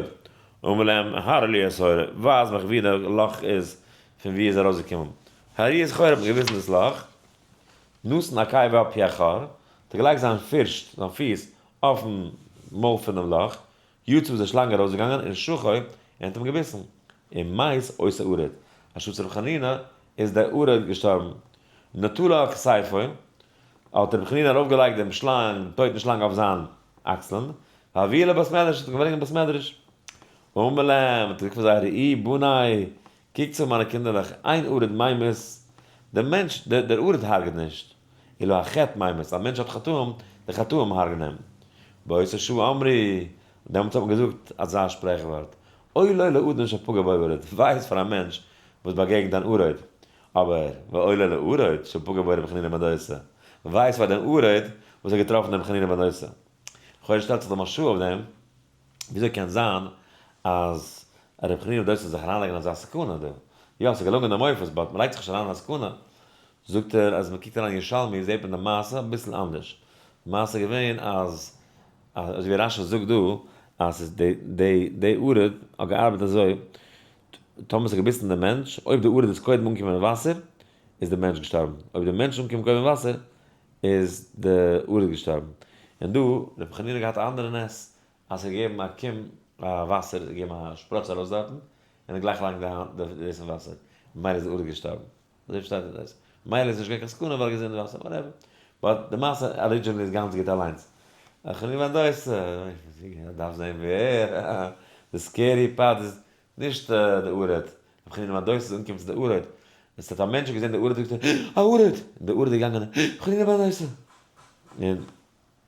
אמר להם הראו לי את חורו, ווייז מיך ווי די לאך איז פון ווי איז ארויסגעקומען, הראוהו את חורו האט מען געוויזן דאס לאך, נתן עקבו על פי החור, האט ער געלייגט זיין פירשט, זיין פיס, אויפן מויל פונעם לאך, יצאה איז די שלאנג ארויסגעגאנגען און נשכו און האט אים געביסן, ומת אותו ערוד, אנשטאט רבי חנינא איז דער ערוד געשטארבן. נטלה על כתפו, האט רבי חנינא ארויפגעלייגט דעם שלאנג, טויטן שלאנג אויף זיין אקסלען, והביאה לבית מדרש, האט אים געברענגט אין בית מדרש. אמר להם, האט ער געזאגט פאר זיי, ראו בני, קוקטס אן מיינע קינדערלעך, אין ערוד ממית, דער מענטש, דער ערוד הרג'ט נישט, אלא החטא ממית, א מענטש האט חטאים, די חטאים הרג'ן אים. באותה שעה אמרו, דעמאלטס האט מען געזאגט אזא שפרעכווארט, אוי לו לאדם שפגע בו ערוד, וויי איז פאר א מענטש וואס באגעגנט אן ערוד, אבער ואוי לו לערוד שפגע בו רבי חנינא בן דוסא, וויי איז פאר דעם ערוד וואס האט געטראפן דעם חנינא בן דוסא. לכאורה שטעלט זיך די מהרש"א אויף דעם, וויאזוי קען זיין אז רבי חנינא בן דוסא זאל זיך אריינלייגן אין אזא סכנה דא? יא, ס'איז געלונגען די מופת, but מ'לייגט זיך נישט אריין אין א סכנה. זאגט ער אז מ'קוקט אריין אין ירושלמי זעט מען די מעשה אביסל אנדערש. די מעשה איז געווען אז אזוי ווי רש"י זאגט דא אז ס'איז די די די ערוד האט געארבעט אזוי, טאמער ס'האט געביסן די מענטש, אויב די ערוד איז קודם אנגעקומען אין וואסער, איז די מענטש געשטארבן, אויב די מענטש איז אנגעקומען קודם אין וואסער, איז די ערוד געשטארבן. און דא, רבי חנינא האט געהאט א אנדערע נס, אז ס'האט געגעבן א קום א וואסער, געגעבן א שפראץ ארויס דארטן, און האט גלייך אריין געדאס אין וואסער, ממילא איז די ערוד געשטארבן. אזוי פארשטייט ער דאס. מילא איז נישט געווען קיין סכנה ווייל ער האט געזען די וואסער, whatever. but די מעשה originally איז גאנץ גוט אליינס. חנינא בן דוסא, דארף זען ווער, די scary part איז נישט די ערוד, רבי חנינא בן דוסא איז אנגעקומען צו די ערוד, עס האט א מענטש געזען די ערוד זאגט ער, א ערוד! און די ערוד איז געגאנגען, חנינא בן דוסא! און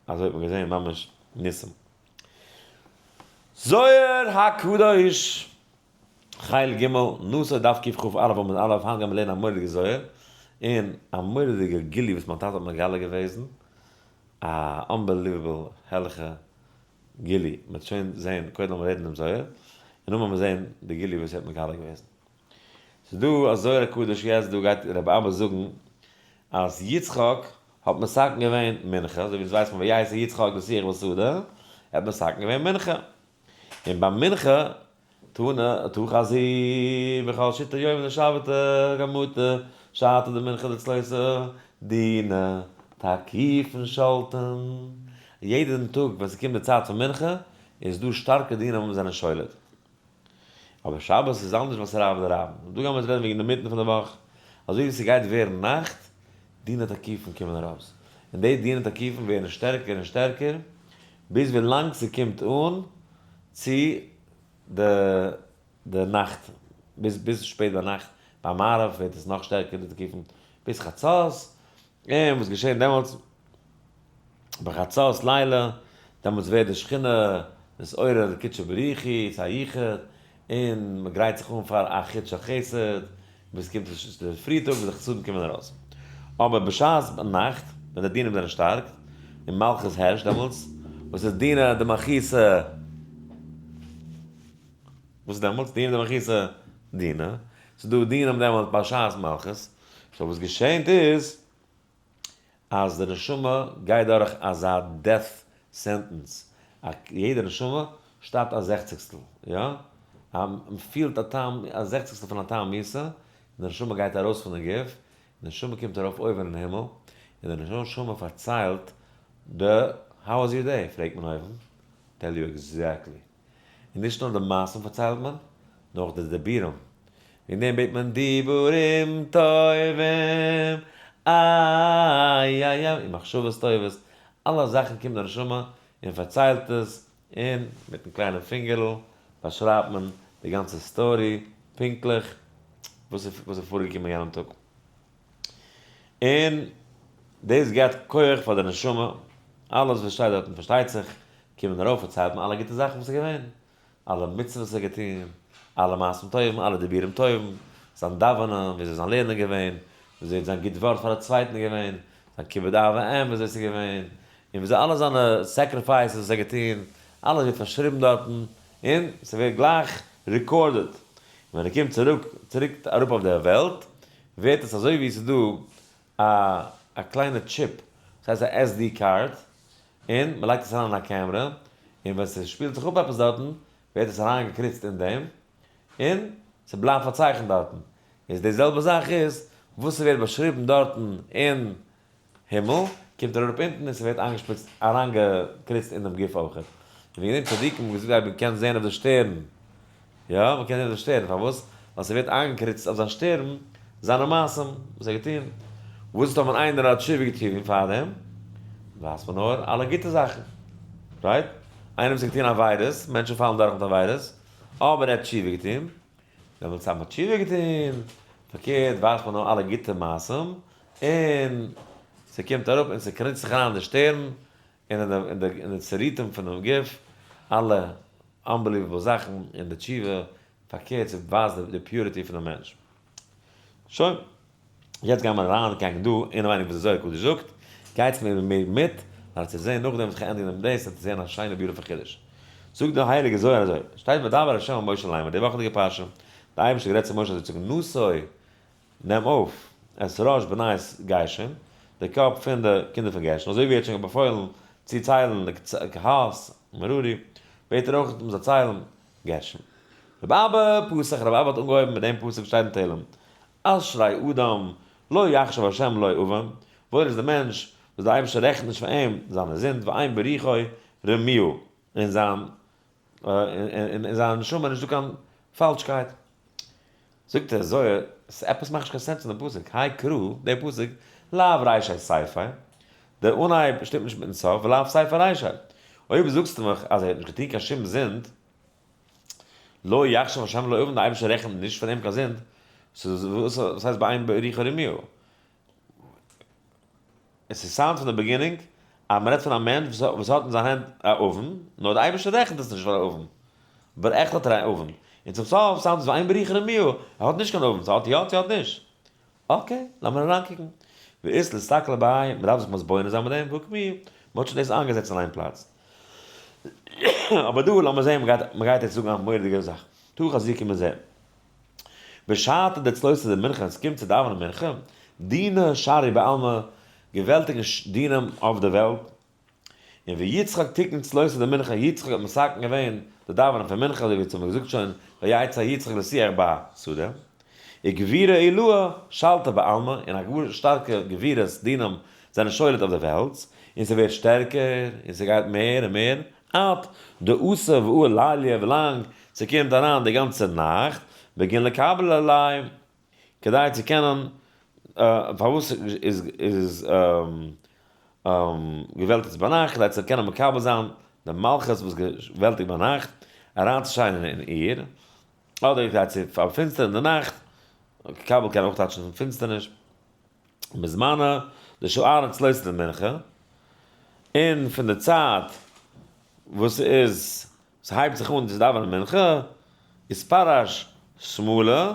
אזוי האט מען געזען ממש ניסים. זוהר הקדוש! חלק ג', נשא דף קכ"א עמוד א', היינט גיימיר לערנען א מורא'דיגע זוהר, און א מורא'דיגע גילוי וואס מיין טאטע האט מגלה געוועזן, א unbelievable הערליכע גילוי, מ'וועט שוין זעהן, קודם לאמיר רעדן דעם זוהר, און נאכדעם וועלן מיר זעהן די גילוי וואס ער האט מגלה געוועזן. ס'איז דא א זוהר הקדוש יעצט דא גייט רבי אבא זאגן אז יצחק האט מתקן געווען מנחה, אזוי ווי אונז ווייסט מען ויסע יצחק לשוח בשדה, ער האט מתקן געווען מנחה, און ביי מנחה תנא תא חזי בכל שיתא יומא דשבתא גמתא שעתא דמנחה דצלותא דינא תקיפין שלטין, יעדן טאג ווען ס'קומט די צייט פון מנחה איז דא שטארקע דינים וואס זענען שולט. אבער שבת איז אנדערש ווייל ס'איז רעוא דרעוין. דא גיימיר אונז רעדן וועגן אינמיטן פון די וואך, אזוי ווי ס'גייט ווערן נאכט, דינא תקיפין קומען ארויס. און די דינים תקיפין ווערן שטערקער און שטערקער, ביז ווי לאנג ס'קומט אן צו די די נאכט, ביז ביז שפעט ביינאכט, ביי מעריב ווערט עס נאך שטערקער די תקיפין, ביז חצות, און וואס געשען דעמאלטס? בחצות לילה, דעמאלטס ווערט די שכינה נתעורר לקודשא בריך הוא, צו א יחוד, און מען גרייט זיך אן פאר א חוט של חסד, ביז עס קומט די פרי טאג וואס די חסדים קומען ארויס. אבער בשעת ביינאכט, ווען די דינים זענען שטארק, און מלכות הערשט דעמאלטס, וואס איז דינא דמלכותא? וואס איז דעמאלטס? דינא דמלכותא דינא. ס'איז דא דינים דעמאלטס בשעת מלכות. so וואס געשענט איז, אז די נשמה גייט דורך אזא death sentence, א יעדע נשמה שטארבט א זעכציגסטל, יא? א מ'פילט א טעם, א זעכציגסטל פון א טעם מיתה, און די נשמה גייט ארויס פון די גוף, די נשמה קומט ארויף אויבן אין הימל, און די נשמה פארציילט די how was your day? פרעגט מען אויבן, tell you exactly. און נישט נאר די מעשים פארציילט מען, נאר אויך די דיבורים. וועגן דעם בעט מען דיבורים טובים, איי איי איי, און מחשבות טובות, אלע זאכן קומט די נשמה און פארציילט עס, און מיטן קליינעם פינגערל באשרייבט מען די גאנצע story פונקטליך וואס איז פארגעקומען יענעם טאג. און דאס געבט כח פאר די נשמה, אלעס וואס שטייט דארטן פארשטייט זיך, קומען ארויף פארציילט מען אלע גוטע זאכן וואס איז געווען, אלע מצוות וואס ער האט געטון, אלע מעשים טובים, אלע דיבורים טובים, זיין דאווענען, וויאזוי זיין לערנען געווען, וויאזוי זיין גוט ווארט פאר א צווייטן געווען, זיין כיבוד אב ואם וויאזוי ס'איז געווען, און וויאזוי אלע זיינע sacrifices וואס ער האט געטון, אלעס ווערט פארשריבן דארטן, און ס'ווערט גלייך recorded. און ווען ער קומט צוריק צוריק אראפ אויף דער וועלט, ווערט עס אזוי ווי ס'איז דא א א קליינע chip, ס'הייסט א SD card, און מ'לייגט עס אריין אין א קעמרע, און ווען ס'שפילט זיך אפ עפעס דארטן, ווערט עס אריינגעקריצט אין דעם, און ס'בלייבט פארצייכנט דארטן. איז די זעלבע זאך איז, וואס ס'ווערט באשריבן דארטן אין הימל, קומט אראפ אונטן און ס'ווערט איינגעשפריצט, אריינגעקריצט אין דעם גוף אויכעט. און וועגן דעם צדיקים האבן געזאגט אז מ'קען זען אויף די שטערן. יא, מ'קען זען אויף די שטערן. פארוואס? ווייל ס'ווערט איינגעקריצט אויף זיין שטערן זיינע מעשים וואס ער האט געטון. וואס איז טאמער איינער האט תשובה געטון פארדעם? ווייזט מען נאר אלע גוטע זאכן. right? איינער וואס האט געטון עבירות, מענטשן פאלן דורך מיט עבירות, אבער ער האט תשובה געטון, דעמאלטס האט מען תשובה געטון, פארקערט ווייזט מען נאר אלע גוטע מעשים, און ס'קומט אראפ און ס'קריצט זיך אריין אין די שטערן, און אין די שריטים פונעם גוף, אלע unbelievable זאכן, און די תשובה, פארקערט ס'ווייזט די purity פונעם מענטש. שוין. יעצט גייען מיר אריין קוקן דא אינעווייניג וואס די זוהר הקדוש זאגט, גייטס מיר מיר מיט, ווייל צו זעהן נאכדעם וואס איך ענדיג דעם דאס וועט איר זעהן א שיינע beautiful חידוש. זאגט דער הייליגער זוהר אזוי, שטייט וידבר ה' אל משה לאמר, די וואכעדיגע פרשה, די אייבערשטער האט גערעדט צו משה אזוי צו זאגן, נשא, נעם אויף, את ראש בני גרשון, די קאפ פון די קינדער פון גרשון, אזוי ווי ער האט שוין באפוילן צו ציילן די קהת מררי, בעט ער אויך מען זאל ציילן גרשון. רבי אבא פתח, רבי אבא האט אנגעהויבן מיט דעם פסוק וואס שטייט אין תהלים, אשרי אדם לא יחשב ה' לו עון, וואויל איז דער מענטש וואס דער אייבערשטער רעכנט נישט פאר אים זיינע זינד, ואין ברוחו רמיה, אין זיין אין זיין נשמה איז נישטא קיין פאלשקייט. זאגט דער זוהר, עפעס מאכט נישט קיין sense אין דעם פסוק, האי קרא, דער פסוק, לאו רישיה סיפיה, דער אנהייב שטימט נישט מיטן סוף, ולאו סיפיה רישיה. אויב זאגסטו מיך אז ער האט נישט געטון קיין שום זינד, לא יחשב השם לו עון, די אייבערשטער רעכנט נישט פאר אים קיין זינד, וואס הייסט ואין ברוחו רמיה? עס איז sound פון די beginning אז מען רעדט פון א מענטש וואס האט אין זיין הענט א עוון, נאר די אייבערשטער רעכנט עס נישט פאר א עוון, אבער עכט האט ער א עוון, און צום סוף sound עס ואין ברוחו רמיה, ער האט נישט קיין עוון, ס'האט יא צו האט נישט. okay, לאמיר אריינקוקן. ואית לאסתכלא בהאי, מען דארף זיך מתבונן זיין מיט דעם, והא קמיע, מען האט שוין דאס איינגעזעצט אין איין פלאץ. אבער דא לאמיר זען, מען גייט יעצט זאגן א מורא'דיגע זאך. תא חזי מזה. בשעתא דצלותא דמנחה, עס קומט צו דאווענען מנחה, דינא שרי בעלמא, געוועלטיגן דינים אויף די וועלט, און ויצחק תיקן צלותא דמנחה, יצחק האט מתקן געווען די דאווענען פון מנחה, אזוי ווי אונז האבן געזאגט שוין, ויצא יצחק לשוח בשדה, וגבורה עילאה שלטא בעלמא, און א גאר שטארקע גבורות דינים זענען שולט אויף די וועלט, און ס'ווערט שטערקער, און ס'גייט מער און מער, עד דאתא ועאל ליליא, ווילאנג ס'קומט אריין די גאנצע נאכט, בגין לקבל עלי, כדי צו קענען, פארוואס איז. געוועלטיגט ביינאכט, כדי צו קענען מקבל זיין די מלכות וואס געוועלטיגט ביינאכט, אריינצושיינען אין איר, אדער כדי צו פארפינסטערן די נאכט, קבל קען אויך טייטשן פינסטערניש, בזמנה דשוערן צלותא דמנחה, און פון די צייט וואס איז ס'הייבט זיך אן צו דאווענען מנחה, איז פרש שמאלה,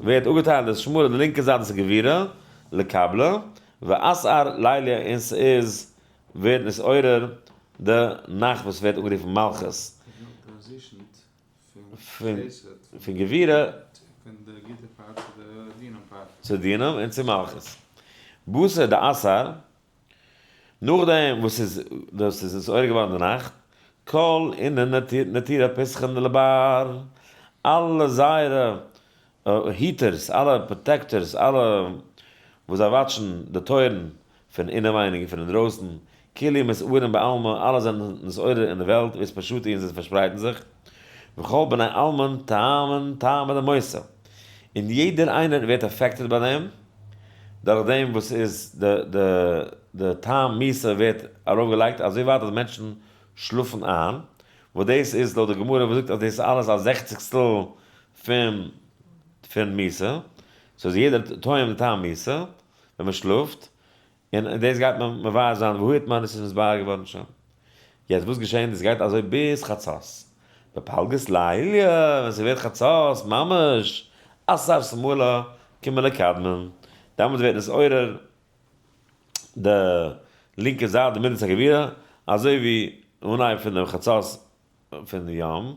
ווערט אפגעטיילט די שמאלה די לינקע זייט דאס איז גבורה, לקבלה, ואסר ליליא און ס'איז ווערט נתעורר די נאכט וואס ווערט אנגערופן מלכות. פון גבורה צו דינים און צו מלכות. בתר דאתער, נאכדעם וואס איז דאס איז נתעורר געווארן די נאכט, כל אינון נטירי פתחין דלבר, אלע זייערע היטערס, אלע protectors, אלע וואס זיי watch ן די טויערן פון אינעווייניג און פון אינדרויסן, כולהו מתערין בעלמא, אלע זענען נתעורר אין די וועלט, ואתפשטו און זיי פארשפרייטן זיך, וכל בני עלמין טעמין טעמא דמותא, און יעדער איינער ווערט affected ביי דעם, דורך דעם וואס איז די די די טעם מיתה ווערט ארויפגעלייגט אזוי ווייט אז מענטשן שלאפן איין, וואס דאס איז לויט די גמרא וואס זאגט אז דאס איז אלעס א זעכציגסטל פון פון מיתה, so איז יעדער טועם די טעם מיתה ווען מען שלאפט, און דאס גייט מען מבאר זיין והא איתמר עס איז נתבאר געווארן שוין. יעצט וואס געשען? דאס גייט אזוי ביז חצות. בפלגות ליליא, ווען ס'ווערט חצות ממש, אתער שמאלא כמה לקדמין, דעמאלטס ווערט נתעורר די לינקע זייט, די מידת הגבורה, אזוי ווי אנהייב פון דעם חצות פון די יום,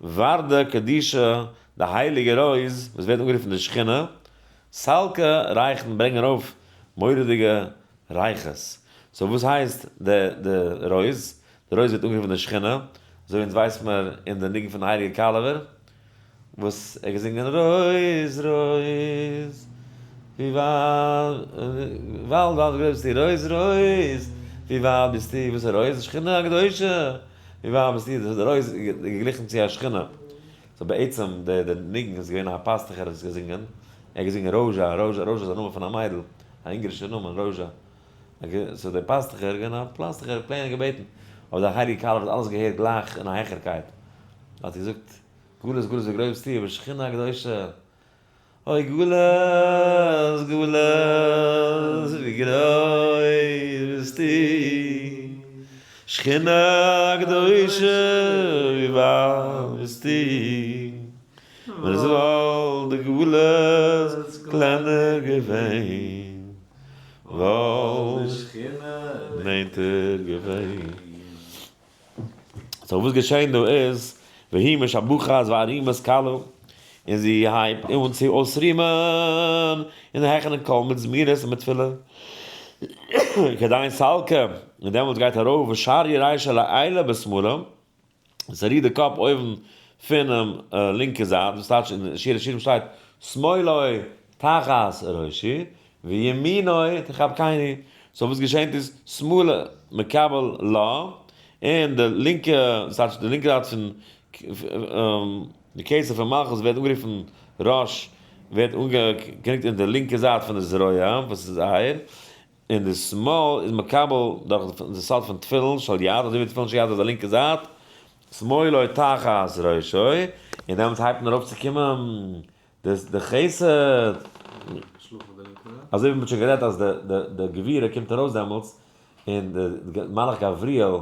ורדא קדישא, די הייליגע רויז וואס ווערט אנגערופן די שכינה, סלקא ריחין ברענגען ארויף מורא'דיגע ריחות. so וואס הייסט די די רויז? די רויז ווערט אנגערופן די שכינה, אזוי ווי אונז ווייסט מיר אין די ניגון פון די הייליגע קאלובער, וואס ער האט געזינגען רויז רויז ווי ווייט ווייט ווייט גרויס ביסטו רויז רויז ווי ווייט ביסטו וואס איז רויז? די שכינה הקדושה! ווי ווייט ביסטו? דאס איז די רויז געגליכן צו א שכינה. so בעצם די די ניגון איז געווען א פאסטוכער האט עס געזינגען, ער האט געזינגען רוזשא, רוזשא, רוזשא איז א נאמען פון א מיידל, א אונגערישע נאמען רוזשא. so דער פאסטוכער איז געווען א פלאסטוכער האט plain געבעטן, אבער דער הייליגער קאלוב האט אלעס געהערט גלייך אין א העכערקייט, האט ער געזאגט, גלות גלות ווי גרויס ביסטו, אבער שכינה הקדושה, אוי גלות גלות ווי גרויס ביסטו, שכינה הקדושה ווי ווייט ביסטו, ווען עס וואלט די גלות קלענער געווען, וואלט די שכינה נענטער געווען. so וואס געשען דא איז, והיא משבחת וערימת כלה, און זי הייבט אן צו אויסרימען און העכערן קול מיט זמירות און מיט תפילה, כדין סלקא, און דעמאלטס גייט ארויף ושריא רישא לעילא בשמאלא, ס'רירט די קאפ אויבן פונעם לינקע זייט, דאס טייטש אין שיר השירים שטייט שמאלו תחת ראשי וימינו תחבקני, so וואס געשענט איז שמאלו מקבל לה, און די לינקע, דאס טייטש די לינקע זייט פון די כתר פון מלכות ווערט אנגערופן ראש, ווערט אנגעקניפט אין די לינקע זייט פון די זרוע וואס איז אייער, און די שמאל איז מקבל דורך די סוד פון תפילין של יד, אזוי ווי תפילין של יד איז די לינקע זייט, שמאלו תחת ראשו, און דעמאלטס הייבט מען ארויף צו קומען די חסד, אזוי ווי מ'האט שוין גערעדט אז די גבורה קומט ארויס דעמאלטס, און די מלאך גבריאל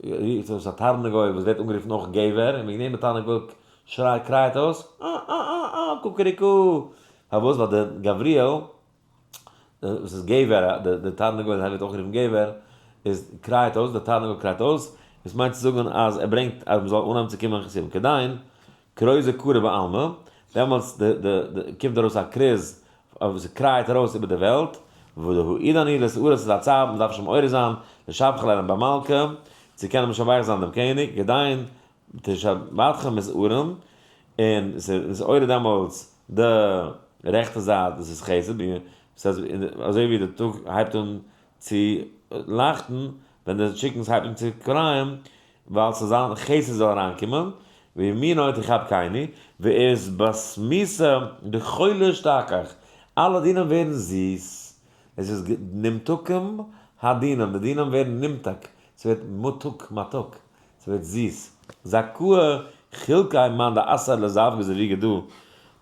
רופט אויס א תרנגול וואס ווערט אנגערופן אויך גבר, און וועגן דעם די תרנגול שרייט קרייט אויס אה אה אה אה קוקעריקו, פארוואס? ווייל די גבריאל וואס איז גבר, די תרנגול ווערט אויך גערופן גבר, איז קרייט אויס, די תרנגול קרייט אויס, דאס מיינט צו זאגן אז ער ברענגט אז מ'זאל אנהייבן צו קומען חסידים כדין, כרוזא קרא בעלמא, דעמאלטס די די די קומט ארויס א כרוז וואס קרייט ארויס איבער די וועלט, והא עידן הוא להתערות ס'איז א צייט מ'דארף שוין מעורר זיין, לשבחא ליה בר מלכא, צו קענען משבח זיין דעם קעניג, כדין תשבתכם מתערין, און ס'איז עורר דעמאלטס די רעכטע זייט וואס איז חסד, אזוי ווי די טאג הייבט אן צו לייכטן ווען די טשיקנס הייבט אן צו קרייען, ווייל ס'זאל זיין חסד זאל אריינקומען, וימינו תחבקני, ואתבסמתא דכולא אשתכח, אלע דינים ווערן זיס. עס איז נמתקים הדינים, די דינים ווערן נמתק, ס'ווערט מתוק מתוק, ס'ווערט זיס. זכאה חולקיה מאן דאתר לזווגא זיווגא דא,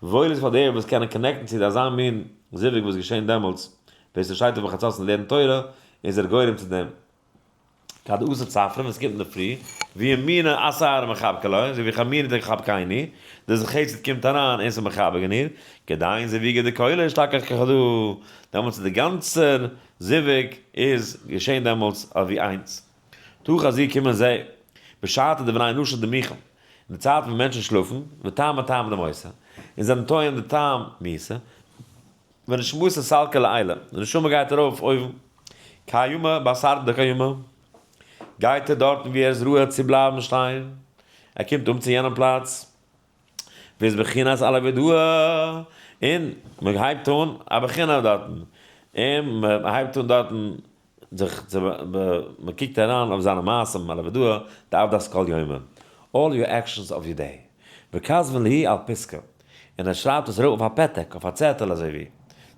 וואויל איז פאר דער וואס קענען connect ן צו אזא מין זיווג וואס געשען דעמאלטס, ווער ס'שטייט אויף בחצות און לערנט תורה, איז ער גורם צו דעם. כד אתא צפרא ווען ס'קומט אינדערפרי, וימינא אתר מחבקא ליה, אזוי ווי חמירא דחבקני, די חסד קומט אריין און ס'מחבק אין איר, כדין זיווגא דכולא אשתכח כחדא, דעמאלטס איז די גאנצע זיווג איז געשען דעמאלטס אווי איינס. תא חזי קום און זע, בשעתא דבני נשא דמיחן, אין די צייט ווען מענטשן שלאפן, וטעמא טעמא דמותא, און זענען טועם די טעם מיתה, ונשמתא סלקא לעילא, די נשמה גייט ארויף אויבן, קיימא באתר דקיימא, גייט ער דארטן ווי ער איז ראוי צו בלייבן שטיין, ער קומט אן צו יענעם פלאץ, ווי איז בחינת עלה ודוה, און מען הייבט אן א בחינה דארטן, און מען הייבט אן דארטן זיך צו מען קוקט אריין אויף זיינע מעשים עלה ודוה, דעבדת כל יומא, all your actions of your day, וכתבין להו על פיסקא, און ער שרייבט עס אראפ אויף א פתק, אויף א צעטעל אזוי ווי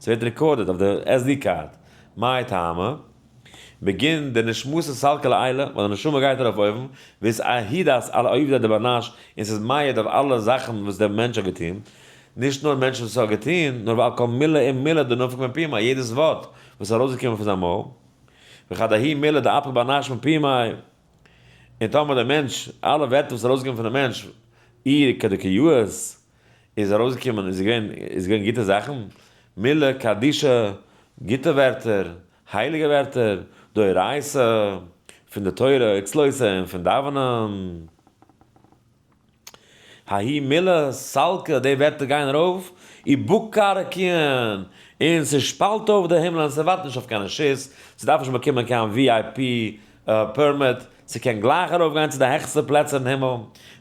ס'ווערט recorded אויף די SD card, מאי טעמא? בגין דנשמתא סלקא לעילא, ווייל די נשמה גייט ארויף אויבן, ואתעידת על עובדא דבר נש, און ס'איז מעיד אויף אלע זאכן וואס דער מענטש האט געטון, נישט נאר מענטשן וואס האט געטון, נאר ועל כל מילה ומילה דנפק מן פומיה, יעדעס ווארט וואס איז ארויסגעקומען פון זיין מויל, וכד ההיא מילה דאפיק בר נש מן פומיה, און טאמער דער מענטש, אלע ווערטער וואס איז ארויסגעקומען פון דעם מענטש, איר כדקיות, איז ארויסגעקומען, איז געווען, איז געווען גוטע זאכן, מילה קדישא, גוטע ווערטער, הייליגע ווערטער, דאורייתא, פון די תורה, וצלותא, און פון דאווענען. ההיא מילה סלקא, די ווערטער גייען ארויף, ובקע רקיעין, און ס'שפאלט אויף די הימלען, ס'ווארט נישט אויף קיין רשות, ס'דארף נישט באקומען קיין VIP permit, ס'קען גלייך ארויפגיין צו די העכסטע פלעצער אין הימל,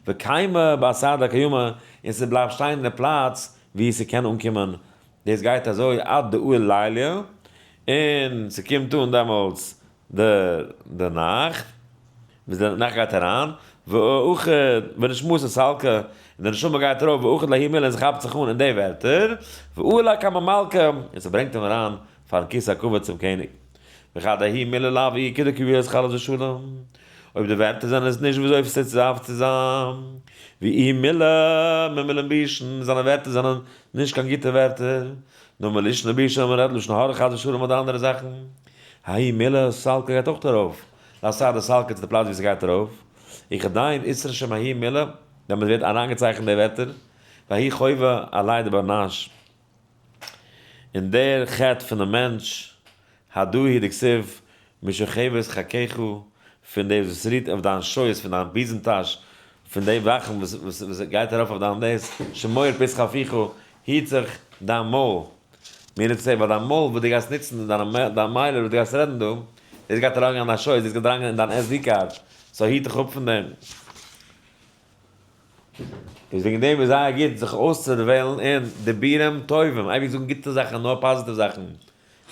וקיימא באתר דקיימא, און ס'בלייבט שטיין אין די פלאץ וואו ס'קען אנקומען, דאס גייט אזוי עד דעול ליליא, און ס'קומט אן דעמאלטס די נאכט, וואס די נאכט גייט אריין, ואחד ונשמתא סלקא, און די נשמה גייט ארויף, ואחד לההיא מילה און ס'כאפט זיך אן אין די ווערטער, ועלה קמי מלכא, און ס'ברענגט אים אריין פארן כסא הכבוד צום קעניג. וכד ההיא מילה לאו איהי כדקביעות חס ושלום, אויב די ווערטער זענען עס נישט וויאזוי עס דארף צו זיין, ואיהי מילה ממילין בישין, זיינע ווערטער זענען נישט קיין גוטע ווערטער, נאר מלשון בישין אז מ'רעדט לשון הרע חס ושלום אדער אנדערע זאכן. ההיא מילה סלקא גייט אויך ארויף, לאתר דסלקא צו די פלאץ ווי ס'גייט ארויף, וכדין אתרשים ההיא מילה, דעמאלט ווערט אריינגעצייכנט די ווערטער, וההיא חובה עליה דבר נש. און דער חטא פונעם מענטש, הדא הוא דכתיב משכבת חיקך, פון דעם וואס רוהט אויף דיין שויס, פון דיין בוזעם טאש, פון די וואכן וואס גייט ארויף אויף דיין דאס, שמור פתח פיך, היט זיך דיין מויל, meaning to say, ווייל דיין מויל וואס דו גייסט נוצן, דיין מיילער וואס דו גייסט רעדן דא, דאס גייט אריינגיין אין דיין שויס, דאס גייט אריינגיין אין דיין SD card, so היט דיך אפ פון דעם. איז וועגן דעם איז זייער גוט זיך אויסצודערוועלן אין דיבורים טובים, אייביג זאגן גוטע זאכן, נאר פאזיטיוו זאכן,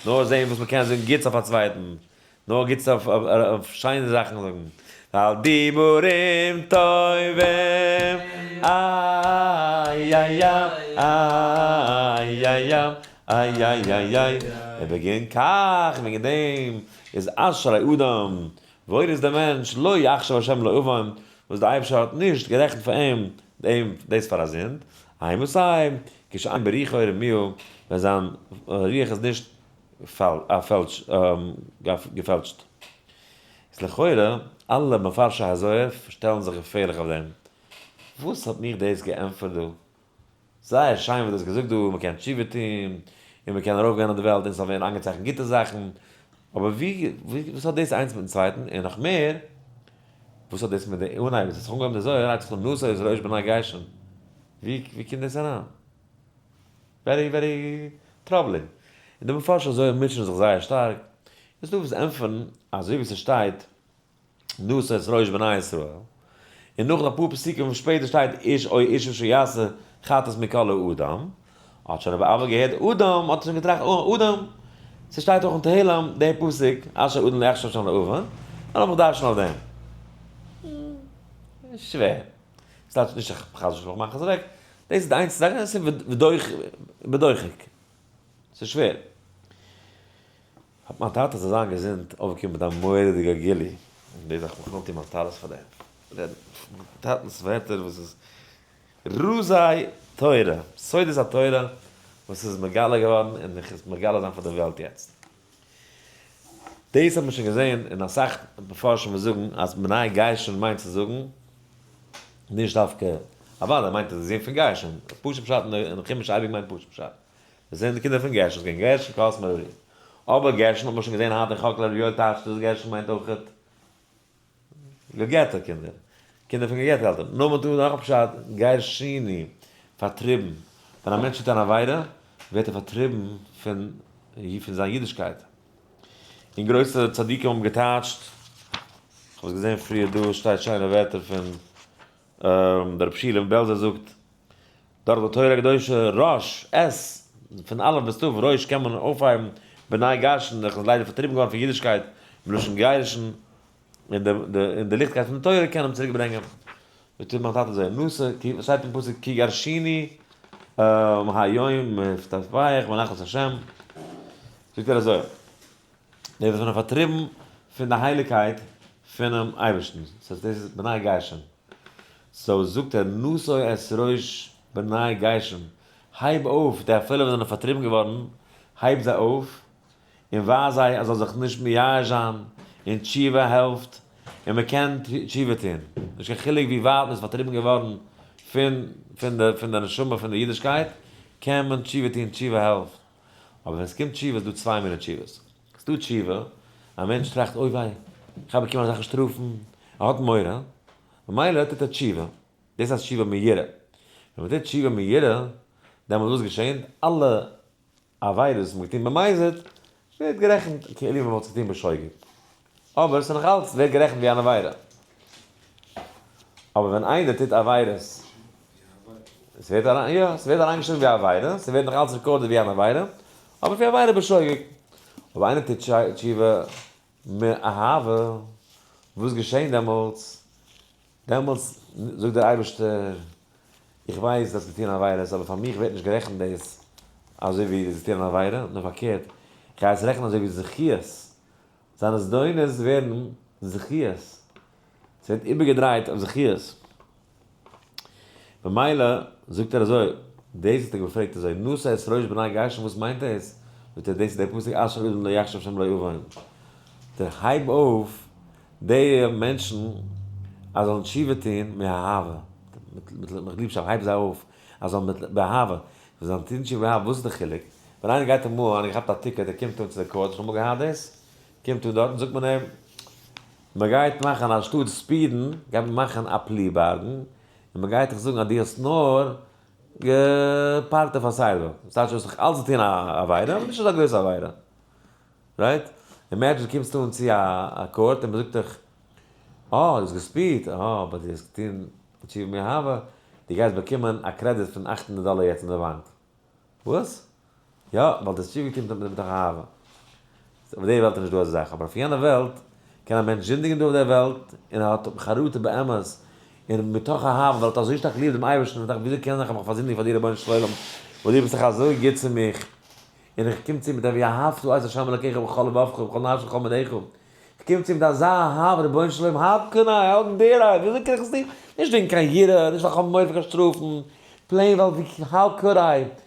נאר זען וואס מ'קען זאגן גוטס אויף א צווייטן, נאר גוטס אויף שיינע זאכן זאגן, ווייל דיבורים טובים, איי איי איי איי איי איי איי איי, ובגין כך, וועגן דעם איז אשרי אדם, וואויל איז דער מענטש, לא יחשב השם לו עון, וואס דער אייבערשטער האט נישט גערעכנט פאר אים דעם דאס פאר א זינד, אימתי, כשאין ברוחו רמיה, ווען זיין רוח איז נישט געפעלטשט. איז לכאורה אלע מפרשי הזוהר שטעלן זיך געפערליך אויף דעם. וואס האט מיך דאס געענטפערט דא? זייער שיין וואס דו האסט געזאגט דא, מען קען תשובה טון, און מען קען ארויפגיין אין די וועלט און ס'זאל ווערן איינגעצייכנט גוטע זאכן, אבער ווי, וואס האט דאס איינס מיטן צווייטן, און נאך מער, וואס האט דאס מיט די אנהייב, עס האט זיך אנגעהויבן די זוהר, הייבט זיך אן נשא את ראש בני גרשון, ווי ווי קומט דאס אריין? very very troubling. און די מפרשי הזוהר מוטשען זיך זייער שטארק, איז דא וואס ענטפערן אזוי ווי ס'שטייט נשא את ראש בני ישראל, און נאך אפאר פסוקים שפעטער שטייט איש או אשה שיעשה חטאת מכל האדם, האט שוין רבי אבא געהערט אדם, האט ער שוין געטראכט אה אדם, ס'שטייט אויך אין תהלים דער פסוק אשרי אדם לא יחשב שם לעוון, נו לאמיך דרש'ן אויף דעם. שווער. ס'טייטש נישט איך חס ושלום מאך עס אוועק, דאס איז די איינציגסטע זאך, עס איז בדוחק, ס'איז שווער. האט מיין טאטע זאל זיין געזונט אויפגעקומען מיט א מורא'דיגע גילוי, און די זאך מיך אנטון מיין טלית פאר דעם, רעדן פון מיין טאטנ'ס ווערטער וואס איז רזי תורה, סודות התורה וואס איז מגלה געווארן און איך עס מגלה זיין פאר די וועלט יעצט. דאס האט מען שוין געזען אין אסאך מפרשים וואס זאגן אז בני גרשון מיינט צו זאגן נישט דווקא, אוודאי מיינט עס די זון פון גרשון, פשוט פשט אין חומש אייביג מיינט פשוט פשט, דאס זענען די קינדער פון גרשון, ס'געווען גרשון קהת מררי, אבער גרשון האט מען שוין געזען היינט אין חק לר' יואל טייטשט דאס גרשון מיינט אויכעט געגעטע קינדער, קינדער פון געגעטע עלטערן, נאר מען טאר נאך א פשט, גרשוני, פארטריבן, ווען א מענטש טוט אן עבירה ווערט ער פארטריבן פון פון זיין אידישקייט, און גרויסע צדיקים האבן געטייטשט, כ'האב עס געזען פריער דא שטייט שיינע ווערטער פון דער רב שילם בעלזער זאגט, דורך די תורה הקדושה ראש, ס, פון א' ביז ת', ראש קען מען אויפהייבן בני גרשון וועלכע איז ליידער פארטריבן געווארן פון אידישקייט מלשון גירושין, און די ליכטיגקייט פון די תורה קען אים צוריק ברענגען. ווי טוט מיין טאטע זען נשא, כי וואס שטייט אין פסוק כי גרשוני היום מפתח ונחלת השם, זאגט ער אזוי, די וואס זענען פארטריבן פון די הייליגקייט פונעם אייבערשטן, ס'הייסט דאס איז בני גרשון, so זאגט ער נשא את ראש בני גרשון, הייב אויף די אפילו וואס זענען פארטריבן געווארן, הייב זיי אויף, און ווייז זיי אז זאל זיך נישט מייאש זיין, און תשובה העלפט, און מען קען תשובה טון, נישט קיין חילוק ווי ווייט מען איז פארטריבן געווארן פון פון די פון די נשמה פון די אידישקייט, קען מען תשובה טון, תשובה העלפט. אבער ווען עס קומט תשובה איז דא צוויי מיני תשובות. עס איז דא תשובה, א מענטש טראכט אוי וויי, איך האב באקומען אזעלכע שטראפן, ער האט מורא, ממילא טוט ער תשובה, דאס הייסט תשובה מיראה. ווען מען טוט תשובה מיראה, דעמאלט וואס געשענט? אלע עבירות וואס מ'האט געטון במזיד, ווערט גערעכנט כאילו מען וואלט עס געטון בשוגג. אבער עס איז נאך אלץ ווערט גערעכנט ווי אן עבירה. אבער ווען איינער טוט עבירות, עס ווערט אריין, יא, עס ווערט אריינגעשריבן ווי א עבירה, עס ווערט נאך אלץ recorded ווי אן עבירה, אבער ווי עבירה בשוגג. אויב איינער טוט תשובה מאהבה, וואס געשען דעמאלטס? דעמאלטס זאגט דער אייבערשטער, איך ווייס דו האסט געטון עבירות, אבער פאר מיך ווערט נישט גערעכנט דאס אזוי ווי דו האסט געטון אן עבירה, נאר פארקערט, איך גיי עס רעכענען אזוי ווי זכיות, זיינע זדונות ווערן זכיות, ס'ווערט איבערגעדרייט אויף זכיות. במילא זאגט ער אזוי, דאס האט ער געפרעגט אזוי, נשא את ראש בני גרשון וואס מיינט דאס? זאגט ער דאס איז דער פסוק אשרי אדם לא יחשב שם לא עוון, דער הייב אויף די מענטשן אז זאלן תשובה טון מאהבה, מיט ליבשאפט, הייב זיי אויף אז זאלן מיט באהבה, זיי זאלן טון תשובה באהבה, וואס איז די חילוק? ווען איינער גייט אמאל, איינער געכאפט א ticket, ער קומט אן צו די court, שוין אמאל געהאט דאס? קומט אן דארטן זאגט מען אים, מען גייט מאכן אנשטאט speed ן גייט מען מאכן א plea bargain, און מען גייט דיך זאגן אז דו האסט נאר געפארקט אויף א sidewalk, דאס טייטש דו האסט נאך אלץ געטון א עבירה, אבער נישט אזא גרויסע עבירה, right? Imagine דו קומסט אן צו א court און מען זאגט דיך, אה, דו האסט גע speed ט, אה, אבער דו האסט געטון תשובה מאהבה, דו גייסט באקומען א קרעדיט פון 800 דאלער יעצט אין די באנק. וואס? יא, ווייל דאס תשובה קומט מיט מתוך אהבה. אויף די וועלט איז נישט דא אזא זאך, אבער אויף יענע וועלט קען א מענטש זינדיגן דא אויף דער וועלט, און ער האט חרטה באמת, און מתוך אהבה, ווייל ער האט אזוי שטארק ליב דעם אייבערשטן, און טראכט וויאזוי קען איך מיך פארזינדיגן פאר דיר רבונו של עולם, ווייל דו ביסט דאך אזוי גוט צו מיך, און איך קום צו מיט א ואהבת את ה' אלקיך בכל לבבך ובכל נפשך ובכל מאודך, איך קום צו מיט אזא אהבה, רבונו של עולם, how can I, how dare I, וויאזוי קען איך עס טון, נישט וועגן קיין יראה, נישט ווייל איך האב מורא פון קיין שטראפן, plain ווייל how could I,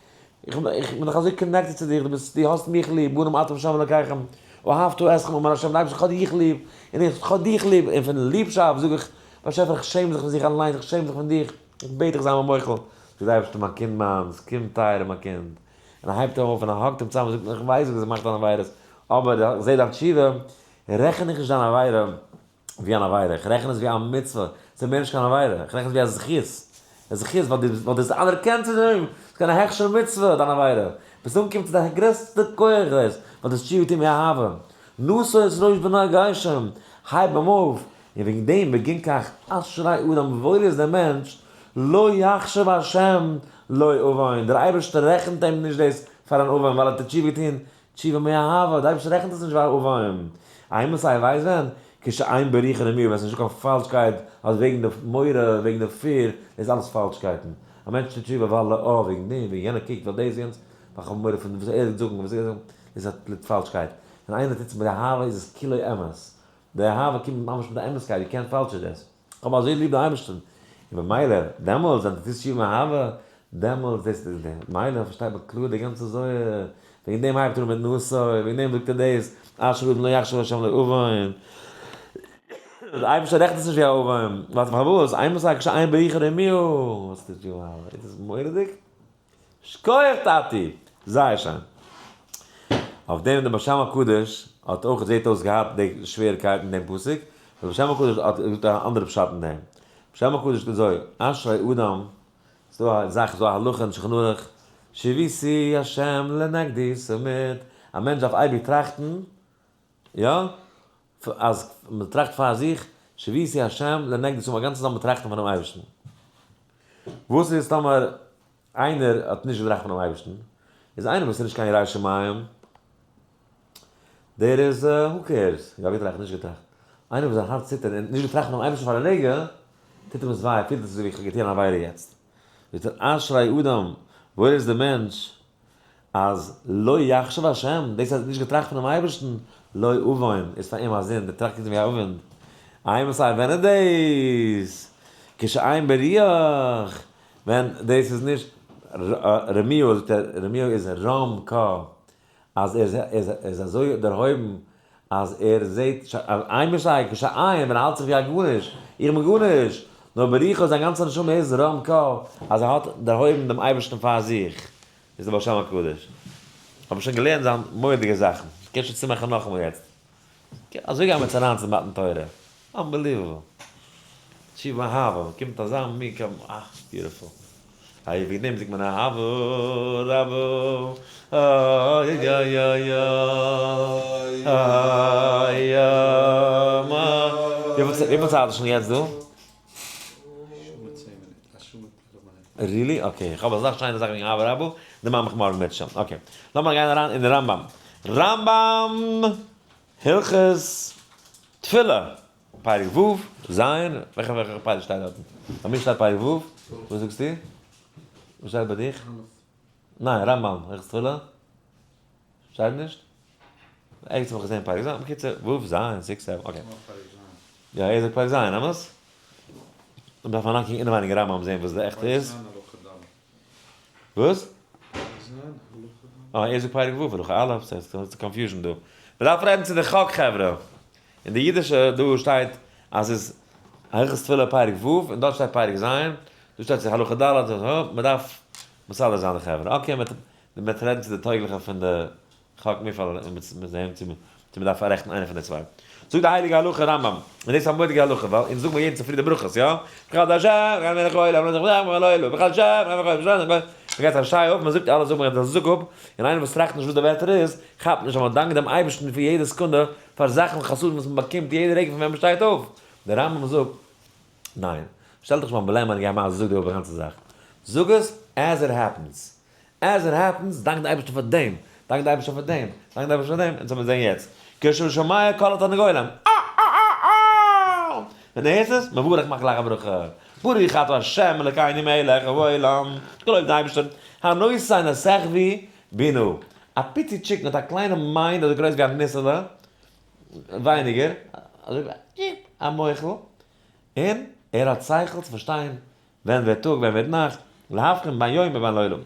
איך בין דאך אזוי connected צו דיך, דו ביסט, דו האסט מיך ליב, בנים אתם לה' אלקיכם, ואהבת אתכם אמר ה', דער אייבערשטער איך האב דיך ליב, און איך האב דיך ליב, און פון ליבשאפט זאג איך, באשעפער איך שעם זיך פון זיך אליינס, איך שעם זיך פון דיך, איך בעט דיך זיי מיר מוחל, זאגט דער אייבערשטער מיין קינד מיינס, קום טייערע מיין קינד, און ער הייבט אים אויף און ער hug ט אים צאם און זאגט איך ווייס וואס דו מאכסט דיין עבירות, אבער איך זע דיין תשובה, רעכן איך נישט דיין עבירה ווי אן עבירה, איך רעכן עס ווי א מצוה, ס'איז מער נישט קיין עבירה, איך רעכן עס ווי א זכות, א זכות ווייל דו ווייל דו האסט אנערקענט צו דעם, ס'איז קיין הכשר מצוה דיין עבירה, ביסט אנגעקומען צו דיין גרעסטע כח דאס, ווייל דו האסט תשובה געטון מאהבה, נשא את ראש בני גרשון, הייב אים אויף, און וועגן דעם בגין כך אשרי אדם וואויל איז דער מענטש, לא יחשב השם לו עוון, דער אייבערשטער רעכנט אים נישט דאס פאר אן עוון ווייל ער האט תשובה געטון תשובה מאהבה, דער אייבערשטער רעכנט עס נישט פאר א עוון. אימתי ווייסט ווען? כשאין ברוחו רמיה, ווען עס איז נישטא קיין פאלשקייט, אז וועגן די מורא, וועגן די fear, דאס איז אלעס פאלשקייטן. א מענטש טוט תשובה ווייל אה, וועגן דעם, וועגן יענער קוקט, ווייל דאס יענץ, ווייל איך האב מורא פון וואס ער וועט זאגן, וואס ער וועט זאגן, דאס איז א פאלשקייט. ווען איינער טוט עס מיט אהבה איז עס כולו אמת. די אהבה קומט ממש מיט די אמת'קייט, דו קענסט פאלשן דאס. כ'האב אזוי ליב די אייבערשטן. און במילא, דעמאלטס ווען דו טוסט תשובה מאהבה, דעמאלטס דאס איז די, מילא פארשטייט מען קלאר די גאנצע זוהר, וועגן דעם הייבט ער אן מיט נשא, וועגן דעם זאגט ער דאס, אשרי אדם לא יחשב השם לו עוון. דער אייבערשטער רעכנט עס נישט ווי א עוון, ווייל פארוואס? אימתי כשאין ברוחו רמיה. וואס טוט תשובה מאהבה? איז דאס מורא'דיג? שקויעך טאטי! זייער שיין. אויף דעם דער בעל שם הקדוש האט אויך זעהט אויס געהאט די שוועריקייט אין דעם פסוק, דער בעל שם הקדוש האט געזאגט א אנדערע פשט אין דעם. בעל שם הקדוש זאגט אזוי, אשרי אדם, ס'איז דא א זאך, ס'איז דא א הלכה אין שולחן ערוך, שויתי השם לנגדי תמיד, א מענטש דארף אייביג טראכטן, יא, אז מען טראכט פאר זיך, שויתי השם לנגדי תמיד, א גאנצע זאל מען טראכטן פונעם אייבערשטן. וואס איז טאמער איינער האט נישט געטראכט פונעם אייבערשטן, איז איינער וואס איז נישט קיין ירא שמים, דער איז who cares, יא געטראכט נישט געטראכט, איינער וואס זיין הארץ ציטערט און נישט געטראכט פונעם אייבערשטן פאר א רגע, טוט אים עס וויי, ער פילט עס אזוי ווי איך האב געטון א עבירה יעצט. זאגט ער אשרי אדם, וואויל איז דער מענטש אז לא יחשב השם, דאס אז ער האט נישט געטראכט פונעם אייבערשטן, לו עוון, איז פאר אים א זינד, ער טראכט יעצט ווי א עוון. אימתי ווען איז דאס? כשאין ברוח, ווען דאס איז נישט רמיו, זאגט ער, רמיו איז רמ ק, אז ער איז אזוי דערהויבן אז ער זעט, אימתי כשאין, ווען ער האלט זיך ווי א גארנישט, איך בין גארנישט, נאר ברוחו זיין גאנצע נשמה איז רמ ק, אז ער האט דערהויבן דעם אייבערשטן פאר זיך, איז דער בעל שם הקדוש. האב איך שוין געלערנט זיין מורא'דיגע זאכן, כ'קען שוין צומאכן נאכאמאל יעצט. אזוי גייען מיר יעצט אריין צו מתן תורה. unbelievable. תשובה אהבה, מ'קומט אזא מין קאמ, אה, beautiful. איי וועגן דעם זינגט מען אהבה רבה, איי איי איי איי וויפיל צייט איז שוין יעצט דא? really? okay, איך האב אזא שיינע זאך וועגן אהבה רבה, דערמאן מיך מארגן בעז ש. okay, לאמיר גיין אריין אין די רמב ם. רמב ם, הלכות תפילה, פרק ו', ז', וועלכע וועלכע פרק שטייט דארטן? ביי מיר שטייט פרק ו', וואס זאגסטו? וואס שטייט ביי דיך? ניין, רמב ם, הלכות תפילה? שטייט נישט? ערגעץ האב איך געזען פרק ז', בקיצור, ו', ז', six, seven, okay. יא, ער זאגט פרק ז', אמת? מען דארף אריינקוקן אינעווייניג אין רמב ם זען וואס די עכטע איז. וואס? אה, ער זאגט פרק ו', הלכה א', ס'איז confusion דא. מען דארף רעדן צו די חק חברה. אין די אידישע דא שטייט אז ס'איז הלכות תפילה פרק ו', און דארט שטייט פרק ז', דא שטייט ס'איז הלכה ד', מען דארף מסדר זיין די חברה. okay, מען וועט רעדן צו די טויגליכע פון די חק מפעל און מ'וועט זעהן צו מ'דארף פאררעכטן איינע פון די צוויי. זאגט די הייליגע הלכה רמב ם, און דאס איז א מורא'דיגע הלכה, ווייל אונז זאגן מיר יעדן צופרי די ברכות, יא? ברוך השם, מלך העולם, מ'גייט א שטיי אויף, מ'זאגט אלע זאגן מ'גייט א זאג אפ, און איינער וואס טראכט נישט וואס די ווערטער איז, כאפט נישט אז מ'דאנקט דעם אייבערשטן פאר יעדע סעקונדע, פאר זאכן חסדים וואס מ'באקומט יעדע רגע פון ווען מ'שטייט אויף. דער רמב ם זאגט, ניין, שטעל דיך נישט ביים בלעם און גיי מאך זאג די גאנצע זאך. זאג עס as it happens. as it happens, דאנק די אייבערשטער פאר דעם, דאנק די אייבערשטער פאר דעם, דאנק די אייבערשטער פאר דעם, אונז האבן זען יעצט, כששומע קול התרנגולים, אה אה אה אה! ווען דו הערסט עס, מברך מאך גלייך א ברכה, ברוך אתה ה' אלקינו מלך העולם, געלויבט די אייבערשטער, הנותן לשכוי בינה, א פיצי chicken האט א קליינע mind אזוי גרויס ווי א ניסעלע, ווייניגער, אזוי ווי א מוח'ל, און ער האט שכל צו פארשטיין ווען ווערט טאג ווען ווערט נאכט, להבחין בין יום ובין לילה.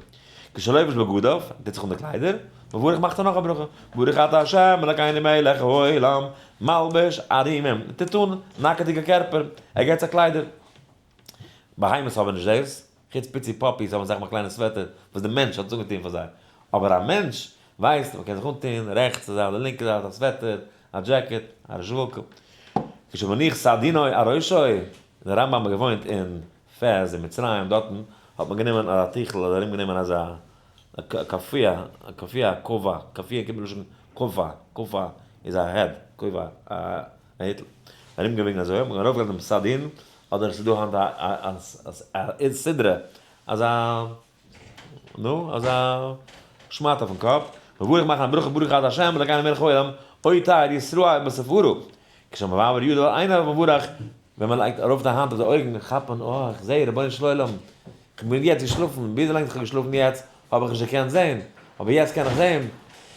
כשלובש בגדיו, טוט זיך אן די קליידער, מברך מאכט ער נאך א ברכה, ברוך אתה ה' אלקינו מלך העולם, מלבש ערומים, טוט אן נאקעדיגע קערפער, ער געט זיי קליידער. בהמות האבן נישט דאס, חוץ פיצי puppies האבן זיי א קליינע sweater וואס די מענטש האט עס אנגעטון פאר זיי, אבער א מענטש ווייסט מען קען זיך אנטון רעכטס זייט אדער לינקע זייט א sweater, א דזשעקעט, א רעזשוואלקע. כשמניח סדינו על ראשו, דער רמב ם האט געוואוינט אין פעז אין מצרים, דארטן האט מען גענומען אזא טיכל אדער ארום גענומען אזא כאפיה, כאפיה, כובע, כאפיה קומט מלשון כובע, כובע איז א head, כובע, א היטל, ארום געווינגען אזוי, האט מען ארויף געלייגט דעם סדין, אדער עס איז דא היינט א סדרה, אזא נו, אזא שמאטע אויפן קאפ, מברך מאכן א ברכה ברוך אתה ה' אלקינו מלך העולם, עוטר ישראל בתפארה, כשמעביר ידו על עיניו מברך, ווען מען לייגט ארויף די האנט אויף די אויגן כאפט מען אה איך זעה רבונו של עולם, איך בין יעצט געשלאפן, ווי אזוי לאנג איך האב געשלאפן יעצט האב איך נישט געקענט זען, אבער יעצט קען איך זען.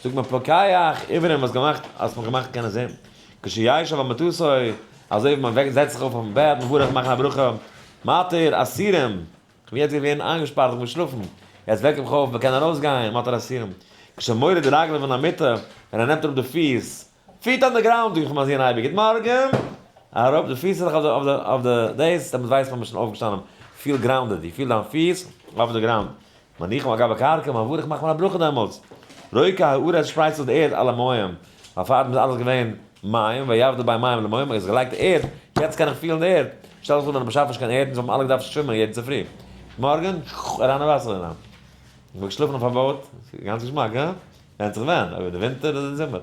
זאגט מען פוקח עיוורים האסט געמאכט האסט מיך געמאכט קענען זען. כשישב על מטתו, אזוי ווי מען וועקט זעצט זיך אויף אויפן בעט מברך מאכן א ברכה, מתיר אסירים, כ'בין יעצט געווען איינגעשפארט איך בין שלאפן, יעצט וועק איך מיך אויף מ'קען ארויסגיין, מתיר אסירים. כשמוריד רגליו מן המיטה, ווען ער נעמט אראפ די פיס, feet on the ground זאג איך מיין זון אייביג גוט מארגן, אראפ די פיסעלעך אויף די אויף די דאס, דעמאלטס ווייסט מען מ'איז שוין אויפגעשטאנען, feel grounded, דו פיל דיין פיס אויף די ground, מניחם על גבי קרקע, מברך מאכט מען א ברכה דעמאלטס, רוקע הארץ שפרייזט אויס די ערד על המים, ווייל פארדעם איז אלעס געווען מים, ויבדל בין מים למים, איז געלייגט ערד, יעצט קען איך פילן די ערד, שטעל דיך פאר ווען מ'שאפט נישט קיין ערד, אונז האבן אלע געדארפט שווימען יעדן צופרי, מארגן, אריין אין וואסער אריין, איך בין געשלאפן אויף א boat, גאנץ געשמאק, הא? ווענדט זיך ווען, אויב אין די ווינטער אדער אין זומער.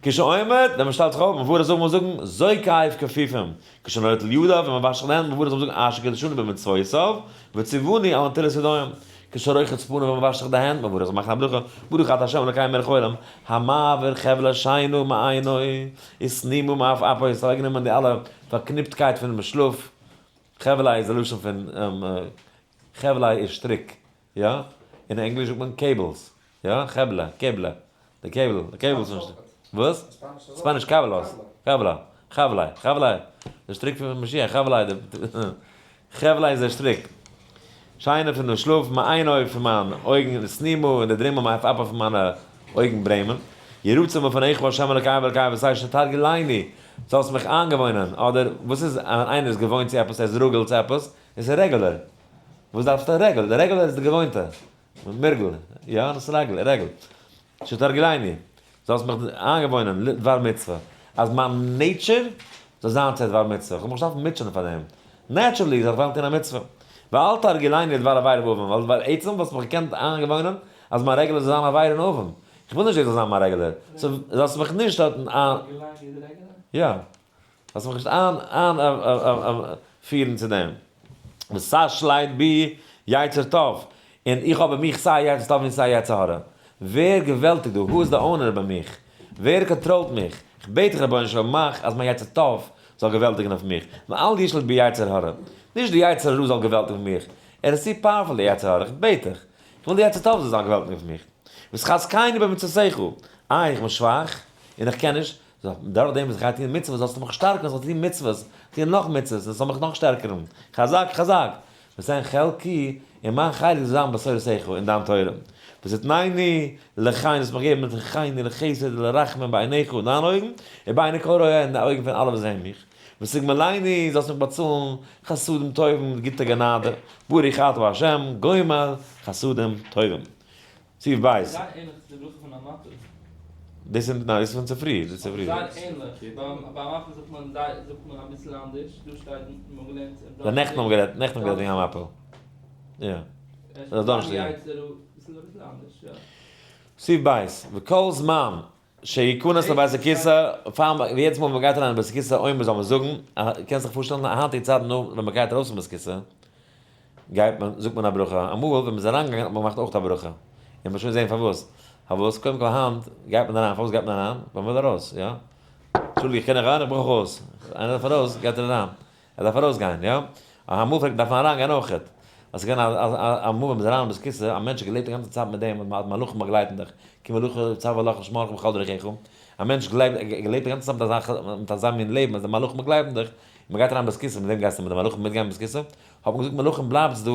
כשעומד, ווען מען שטעלט זיך אויף, מברך זאל מען זאגן זוקף כפופים. כשנוטל ידיו, ווען מען וואשט זיך די הענט, מברך זאל מען זאגן אשר קדשנו במצוותיו, וציוונו על נטילת ידיים. כשרוחץ פניו, ווען מען וואשט זיך די הענט, מברך זאל מען מאכן א ברכה, ברוך אתה ה' אלוקינו מלך העולם, המעביר חבלי שינה מעינו, ותנומה מעפעפו, עס האט אוועקגענומען די אלע פארקניפטקייט פונעם שלאף. חבלי איז די לשון פון חבלי איז שטריק. יא? אין ענגליש זאגט מען cables. יא? חבלה, קעבלע. די cable, די cables פון שטריק. וואס? ספאניש cables. קאבלא. חבלי. חבלי. די שטריק פון משיח. חבלי. חבלי איז דער שטריק. שינה פון דעם שלאף, מעין אויב פון מיין אויגן, ותנומה און די דרימל מעפעפע פון מיינע אויגן ברעמען. יהי רצון מלפניך ה' אלקי ואלקי אבותי שתרגילני. זאלסט מיך איינגעוואוינען. אדער, וואס איז ווען איינער איז געוואוינט צו עפעס, ער איז רגיל צו עפעס, איז ער רעגולער. וואס דארפסטו א רעגל? די רעגולער איז די געוואוינטע. מורגל. יא, דאס איז רעגל, רעגל. שתרגילני. זאלסט מיך איינגעוואוינען לדבר מצוה. אז מיין nature זאל זיין צו א דבר מצוה. איך האב מיך נישט דארפן מוטשענען פאר דעם. naturally זאל איך וועלן טון א מצוה. ואל תרגילני לדבר עבירה ועוון. ווייל דבר עצם וואלסט מיך געקענט איינגעוואוינען אז מיין רעגולער זאל זיין עבירה און עוון. איך וויל נישט דאס זאל זיין מיין רעגולער. so זאלסט מיך נישט דארטן איין. תרגילני איז רעגולער? יא. זאלסט מיך נישט איין פירן צו דעם. ותשלט בי יצר טוב, און איך האב ביי מיך סיי יצר טוב און סיי יצר הרע. ווער געוועלטיגט דא? who איז די owner ביי מיך? ווער control ט מיך? איך בעט דיך רבונו של עולם מאך אז מיין יצר טוב זאל געוועלטיגן אויף מיך, ואל ישלט בי יצר הרע. נישט די יצר הרע זאל געוועלטיגן אויף מיך, ער איז צו powerful די יצר הרע, איך בעט דיך, איך וויל די יצר טוב זאל זיין געוועלטיגן אויף מיך. ותחזקני במצותיך, איי איך בין שוואך און איך קען נישט, דורך דעם וואס איך גיי טון מצוות זאלסטו מיך שטארקן, איך זאל טון מצוות, טון נאך מצוות, עס זאל מיך נאך שטערקערן, חזק חזק, ותן חלקי, און מיין חלק זאל זיין בתורתך, אין דיין תורה, ותתנני לחן, זאלסט מיך געבן מיט חן ולחסד ולרחמים בעיניך, אין דיינע אויגן, ובעיני כל רואי, אין די אויגן פון אלע וואס זעען מיך, ותגמלני, זאלסט מיך באצאלן, חסדים טובים, מיט גוטע גענאדע, ברוך אתה ה', גומל חסדים טובים. סעיף בית. זייער ענליך צו די ברכה פון המפיל. דאס איז ניין דאס איז פון צופרי, דאס איז צופרי. זייער ענליך, ביי המפיל זאגט מען זייער זאגט מען אביסל אנדערש, דא שטייט מיר האבן געלערנט אין די נעכטן האבן גערעדט, נעכטן האבן גערעדט וועגן המפיל. יא. דאס איז דאנערשטאג. סעיף בית, וכל זמן שיכנס לבית הכסא, פאר ווי יעדעס מאל ווען מ'גייט אריין אין בית הכסא אומר זאל מען זאגן, קענסט זיך פארשטעלן היינטיגע צייטן נאר ווען מ'גייט ארויס פון בית הכסא גייט מען זאגט מען א ברכה, אמאל ווען מ'איז אריינגעגאנגען האט מען געמאכט אויך א ברכה, און מ'וועט שוין זען פארוואס, פארוואס קודם כל היינט גייט מען אריין, פארוואס גייט מען אריין? ווייל מ'וויל ארויס, יא? אנטשולדיג איך קען נאך אריין איך ברויך ארויס, איינער דארף ארויס גייט ער אריין, ער דארף ארויסגיין, יא? אמאל פלעגט דארף מען אריינגיין אויכעט. אז ס'איז געווען א אמאל ווען מ'איז אריין אין בית כסא, א מענטש האט געלעבט די גאנצע צייט מיט דעם אז מלאכים באגלייטן דיך, כי מלאכי צוה לך לשמרך בכל דרכיך, א מענטש גלייבט געלעבט די גאנצע צייט מיט אזא מיט אזא מין לעבן אז די מלאכים באגלייטן דיך, און מ'גייט אריין אין בית כסא, מיט וועם גייסטו מיט די מלאכים מיטגיין אין בית כסא? האט מען געזאגט מלאכים בלייבטס דא,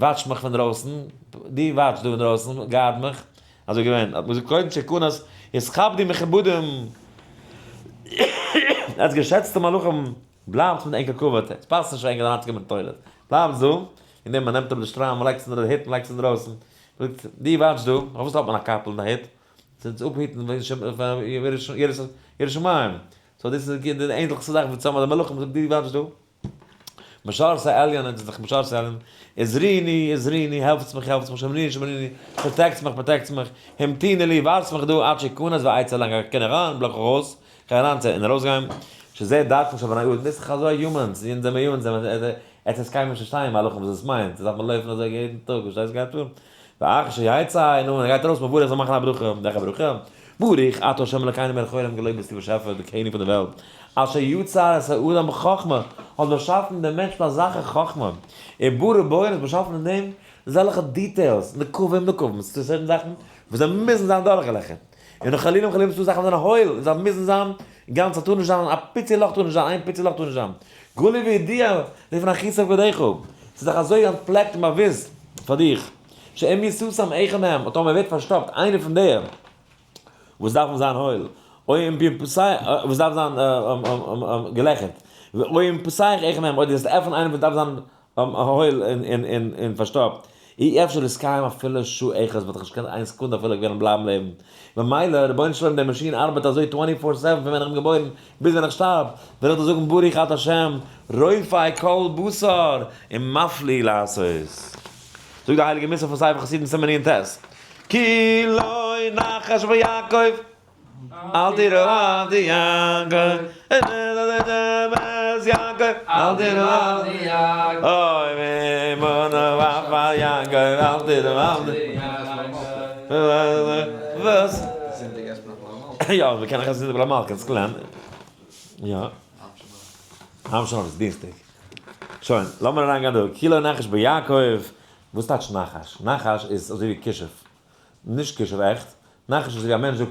watch מיך פון דרויסן, דו watch דא אינדרויסן, guard מיך, אזוי געווען, האט מען געזאגט קודם שיכנס יתכבדו מכובדים, עטס געשעצטע מלאכים, בלייבטס מיט ענקער כבוד, עס פאסט נישט פאר ענק אריינצוקומען אין toilet, בלייבטס דא, און דעם מען נעמט אפ די שטריימל מען לייגט עס אונטער די הוט מען לייגט עס אינדרויסן, זאגט דו watch דא, פארוואס האט מען א קאפל אין די הוט? צו אפהיטן יראת שמים, so דאס איז די ענדליכסטע זאך וואס צוזאמען די מלאכים זאגט דו watch דא. משרתי עליון און זיך משרתי עליון, עזריני עזריני העלפטס מיך העלפטס מיך שמריני שמריני protect ס מיך protect ס מיך, המתיני לי ווארטס מיך דא עד שאכנס ואצא לאנג איך קען אריין בלאק איך אויס, כ'גיי אריין צו און ארויסגיין, שזה דרכן של בני אדם, דאס איז דאך אזוי humans, אונז זעמיר humans זעמיר עטס עס קיינמאל נישט פארשטיין מהלכים וואס דאס מיינט, דארף מען לויפן אזוי יעדן טאג, פארשטייסט וואס גייט פאר? ואחר שיצא, נו, ער גייט ארויס מברך זאל מאכן א ברכה, וועלכע ברכה? ברוך אתה ה' אלקינו מלך העולם געלויבט ביסטו באשעפער דער קעניג פון דער וועלט, אשר יצר את האדם בחכמה, האט באשאפן דעם מענטש מיט אזעלכע חכמה, וברא בו און האט באשאפן אין דעם אזעלכע details, נקבים נקבים, ס'איז דא certain זאכן. וואס זיי מוזן זיין דורכגעלעכערט. און נאך חלילה וחלילה ס'דא זאכן וואס זענען הויל און זיי מוזן זיין גאנץ, ס'טאר נישט זיין א פיצי לאך טאר נישט זיין, איין פיצי לאך טאר נישט זיין. גלוי וידוע לפני כסא כבודך, ס'איז דאך אזוי אנטפלעקט און באוואוסט פאר דיך, שאם יסתם אחד מהם, און טאמער ווערט פארשטאפט איינער פון די וואס דארפן זיין הויל, או אם וואס דארף זיין געלעכערט, או אם פותח אחד מהם, אויב דו וועסט עפענען איינער וואס דארף זיין הויל און פארשטאפט, אי אפשר להתקיים אפילו שעה אחת, וואלט איך נישט געקענט איין סעקונדע אפילו וועלן בלייבן לעבן. ממילא, רבונו של עולם, די מאשין ארבעט אזוי twenty four seven פון ווען איך בין געבוירן ביז ווען איך שטארב, וועל איך דיר זאגן ברוך אתה השם רופא כל בשר און מפליא לעשות. זאגט די הייליגע מוסר פון ספר חסידים סימן נ ט, כי לא נחש ביעקב אל תירא עבדי יעקב, יעקב, אל תירא עבדי יעקב, אוי ממנו עפר יעקב, אל תירא עבדי וואס? זונטאג עסט מען נאך מלמל. יא, מען קען נאך עסן זונטאג מלמל, קענסט קלערן. יא. עם שנאך איז דינסטאג. שוין, לאמיר אריינגיין דא. כי לא נחש ביעקב, וואס טייטש נחש? נחש איז אזוי ווי כישוף. נישט כישוף עכט. נחש איז ווי א מענטש זאגט,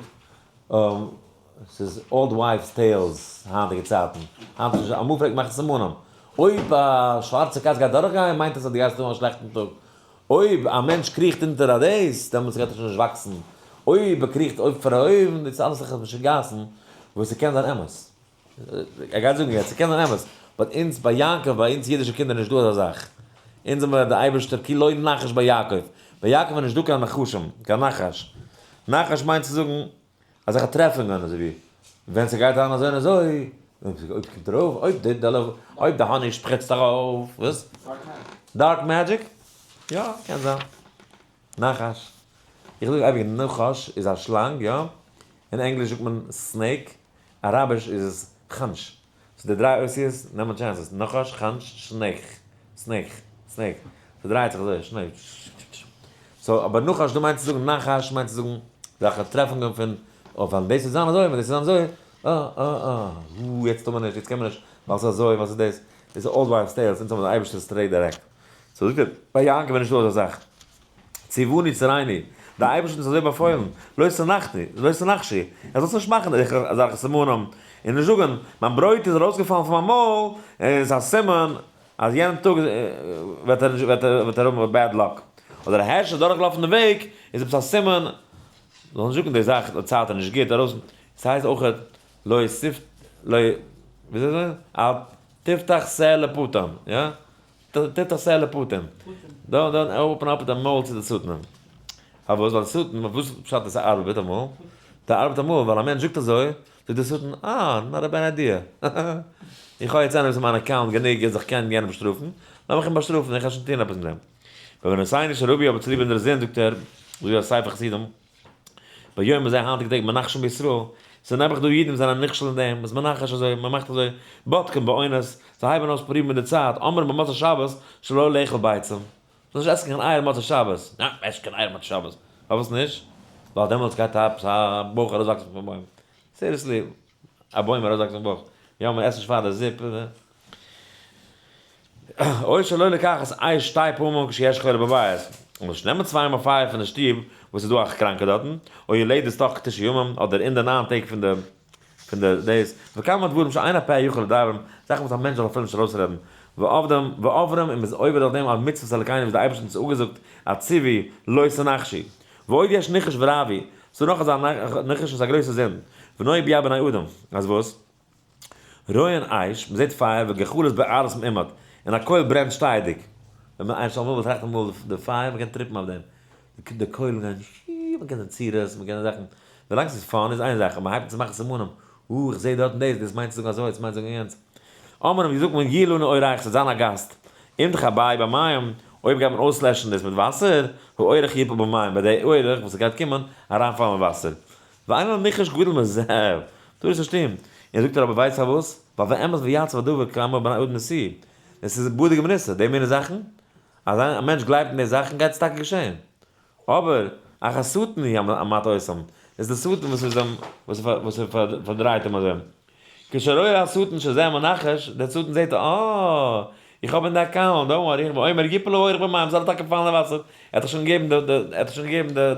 ס'איז old wives tales היינטיגע צייטן. היינט איז נישט, אמאל פלעגט מען מאכן סימנים. אויב א שווארצע קאץ גייט דורכגיין מיינט עס אז דו גייסט האבן א שלעכטן טאג. אויב א מענטש קריכט אונטער א דאס, דעמאלטס גייט ער שוין נישט וואקסן. אויב ער קריכט אויף פאר אויבן, דאס איז אלעס זאכן משוגעת'ן וואס ס'קען זיין אמת. ער גייט זאגן יעצט, ס'קען זיין אמת, but אונז ביי יעקב, ביי אונז אידישע קינדער נישט דא אזא זאך. אונז זעמיר די אייבערשטער כי לא נחש ביעקב. ביי יעקב איז נישט דא קיין נחשים, קיין נחש. נחש מיינט צו זאגן אזעלכע טרעפונגען אזוי ווי ווען ס'גייט זיין אזוי און אזוי, אויב ס'קומט ארויף, אויב די אויב די האניג שפריצט ארויף, וואס? dark magic? יא, קען זיין. נחש. איך זאג אייביג נחש איז א שלאנג, יא? אין ענגליש זאגט מען snake, אראביש איז עס חנש. so די דריי אותיות נעמען chances, נחש, חנש, שנייך, snake, snake. ס'דרייט זיך אזוי, שנעל. so אבער נחש דא מיינט צו זאגן נחש מיינט צו זאגן אזעלכע טרעפונגען פון אוי ווען דאס וועט זיין אזוי ווען דאס וועט זיין אזוי, אה אה אה, וואו יעצט טאר מען נישט, יעצט קען מען נישט, ווייל ס'איז אזוי, ווייל ס'איז דאס. דאס איז old wives tales, אונז האבן די אייבערשטער straight direct. so זאגט ער, ביי יעקב איז נישטא אזא זאך. ציווני צריני, דער אייבערשטער האט אונז אזוי באפוילן, לא תנחתי, לא תנחשו, ער זאל נישט מאכן אזעלכע סימנים, און נישט זאגן, מיין ברויט איז ארויסגעפאלן פון מיין מויל, און עס איז א סימן אז יענעם טאג וועט ער נישט, וועט ער האבן bad luck, אדער א הערש איז דורכגעלאפן די וועג, איז עפעס א סימן, זאל נישט זאגן די זאך, די צייט איז נישט גוט, ארויס, עס הייסט אויך לא תפ, לא, וויאזוי זאגט מען? אל תפתח שה לפתן, יא? תפתח שה לפתן. don't don't open up די מויל צו די שטן. פארוואס? ווייל די שטן, וואס פשט אז ס'ארבעט אמאל? ס'ארבעט אמאל ווייל א מענטש זאגט אזוי, זאגט די שטן, אה, not a bad idea. איך האב יעצט איינער וואס איז מיין account גענוג אז איך קען יענעם באשטראפן, לאמיך אים באשטראפן, איך גיי שוין טון עפעס מיט דעם. בעוונותינו שרבי אבער צוליב אונזערע זינד זאגט ער, זאגט דער ספר חסידים, ביום הזה היינטיגע טעג מנחשים בישראל, ס'איז נעבעך דא אידן וואס זענען נכשל אין דעם, מ'איז מנחש אזוי, מ'מאכט אזוי, בודקין בעונות, זיי הייבן אויס פרובירן מיט די צייט, אומרים במוצאי שבת שלא לאכול ביצים, מ'זאל נישט עסן קיין אייער מוצאי שבת, ניין, מ'עסט נישט קיין אייער מוצאי שבת, פארוואס נישט? ווייל דעמאלטס גייט עפעס א בויך ארויסוואקסן פון בוים, seriously, א בוים ארויסוואקסן פון בויך, יא מ'עסט נישט פאר די זופ. או שלא לקחת אש שתי פעמים כשיש חולה בבית, און נישט נעמען צוויי מאל פייער פון די שטוב וואס איז דא א קראנקע דארטן, או יולדת תוך תשעה ימים, אדער אין די ניין טעג פון די פון די דאס, וכמה דברים שאין הפה יכול לדברם, זאכן וואס א מענטש זאל אפילו נישט ארויסרעדן, ועובדים ועוברים און מ'איז עובר דורך דעם על מצוות אלקינו וואס די אייבערשטער האט אונז אפגעזאגט א ציווי לא תנחשו. ועוד יש ניחוש ורבוי, ס'דא נאך אזא נחש וואס איז א גרויסע זינד, ונוי ביד בני אדם, אז וואס? רואין אש, מען זעט פייער וגחלת בוערות מעומד, און א קויל ברענט שטייעדיג. ווען מען איינשטעלט אמאל באטראכט אמאל די פייער, מען קען טריפן אויף דעם, די קוילן גייען שיעי, מען קען זען צורות, מען קען זען זאכן, ווילאנג ס'איז fun איז איין זאך, אבער מען הייבט אן צו מאכן סימנים, אה איך זע דארטן דאס, דאס מיינט צו זאגן אזוי, דאס מיינט צו זאגן יענץ. אמרים ווי זאגט מען יהיה לנו אורח, ס'וועט זיין א גאסט. אם תכבה במים, אויב גייט מען אויסלעשן דאס מיט וואסער, האורח יפול במים, וועט דער אורח וואס גייט קומען אריינפאלן אין וואסער. ואין לנו ניחוש גדול מזה, טאר עס נישט טון. און זאגט ער אבער ווייסט פארוואס? ווייל ואמת ויציב הדבר כאמור בני אדם נשיא. עס איז בדוק ומנוסה, די מיני זאכן, אז א מענטש גלייבט אין די זאכן גייט עס טאקע געשען. אבער אך השטן הוא המטעה אותם, עס איז די שטן וואס איז אים, וואס ער פארדרייט אים אזוי. כשרואה השטן שזה המנחש, דער שטן זעט, אה, איך האב אין די account, don't worry, ואומר יפול האורח במים, זאל ער טאקע פאלן אין וואסער, ער האט דאך שוין געגעבן די, ער האט דאך שוין געגעבן די,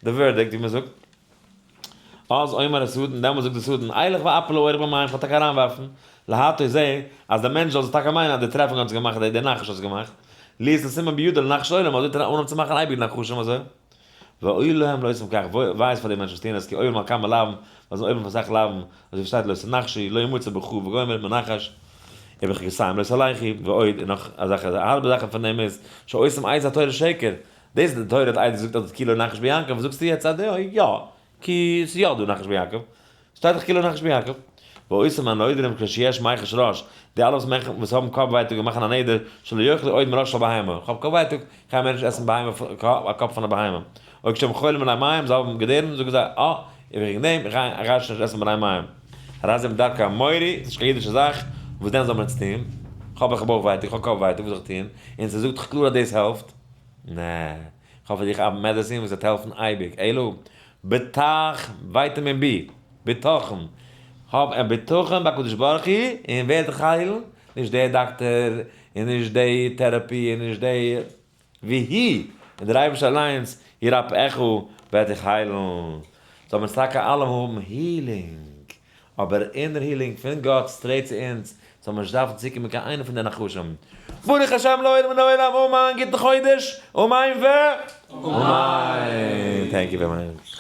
די. די verdict ווי מען זאגט. אז אומר השטן, דעמאלס זאגט דער שטן, אלך ואפילה אורח במים, כ'וועל טאקע אריינווארפן, להטעות זה, אז דער מענטש זאל זיך טאקע מיינען אז די טרעפונג האט עס געמאכט, דער נחש האט עס געמאכט, להיות לסימן בידו לנחש לעולם, אזוי טאר ער אנהויבן צו מאכן אייביג נחשים אזוי. ואוי להם לעושים כך, וויי איז פאר די מענטשן וואס טוען עס, כי עוברים על כמה לאווין, ווייל זיי זענען עוברים אויף אסאך לאווין, אזוי ווי שטייט לא תנחשו, לא ימצא בך וגומר, מנחש, ובחוקותי לא תלכו, ועוד, און נאך אזעלכע הארבע זאכן פון דעם איז, שעושים עדות התורה שקר, דאס די תורה האט עדות געזאגט אז כי לא נחש ביעקב, וואס זאגסטו יעצט אז יא, כי ס'איז יא דא נחש ביעקב, שטייט דאך כי לא נחש ביעקב. ועושים הנודרים כשיש מיחוש ראש, די אלע וואס מאכן וואס האבן קאפ ווייטאג און מאכן א נדר שלא יאכלו עוד מראש של בהמה, איך האב קאפ ווייטאג, איך גיי מער נישט עסן בהמה א קאפ פון א בהמה. או כשהם חולים בני מעיים, זיי האבן געדערן, זאגן זיי, אה, איך וועגן דעם, איך גיי איך גיי שוין נישט עסן בני מעיים. הרי זה מדרכי האמורי, ס'איז נישט קיין אידישע זאך, וואס דען זאל מען יעצט טון? כ'האב איך בויך ווייטאג, כ'האב קאפ ווייטאג, וואס זאל איך טון? און ס'זאגט דאך קלאר אז דאס העלפט. נע. כ'האב פאר דיך א מעדעצין וואס וועט העלפן אייביג, אלא בטח vitamin B, בטחון, האב א בטחון בקדוש ברוך הוא און ווער דיך היילן, נישט דער דאקטער און נישט די therapy און נישט די והוא, און דער אייבערשטער אליינס ירפאך וועט דיך היילן, זאל מען טאקע אלע האבן healing, אבער inner healing פון גאט straight צו אונז, זאל מען נישט דארפן צוקומען קיין איינע פון די נחשים. ברוך השם לעולם ולעולם אמן, גוטן חודש, אמן ו. אמן! Thank you very much.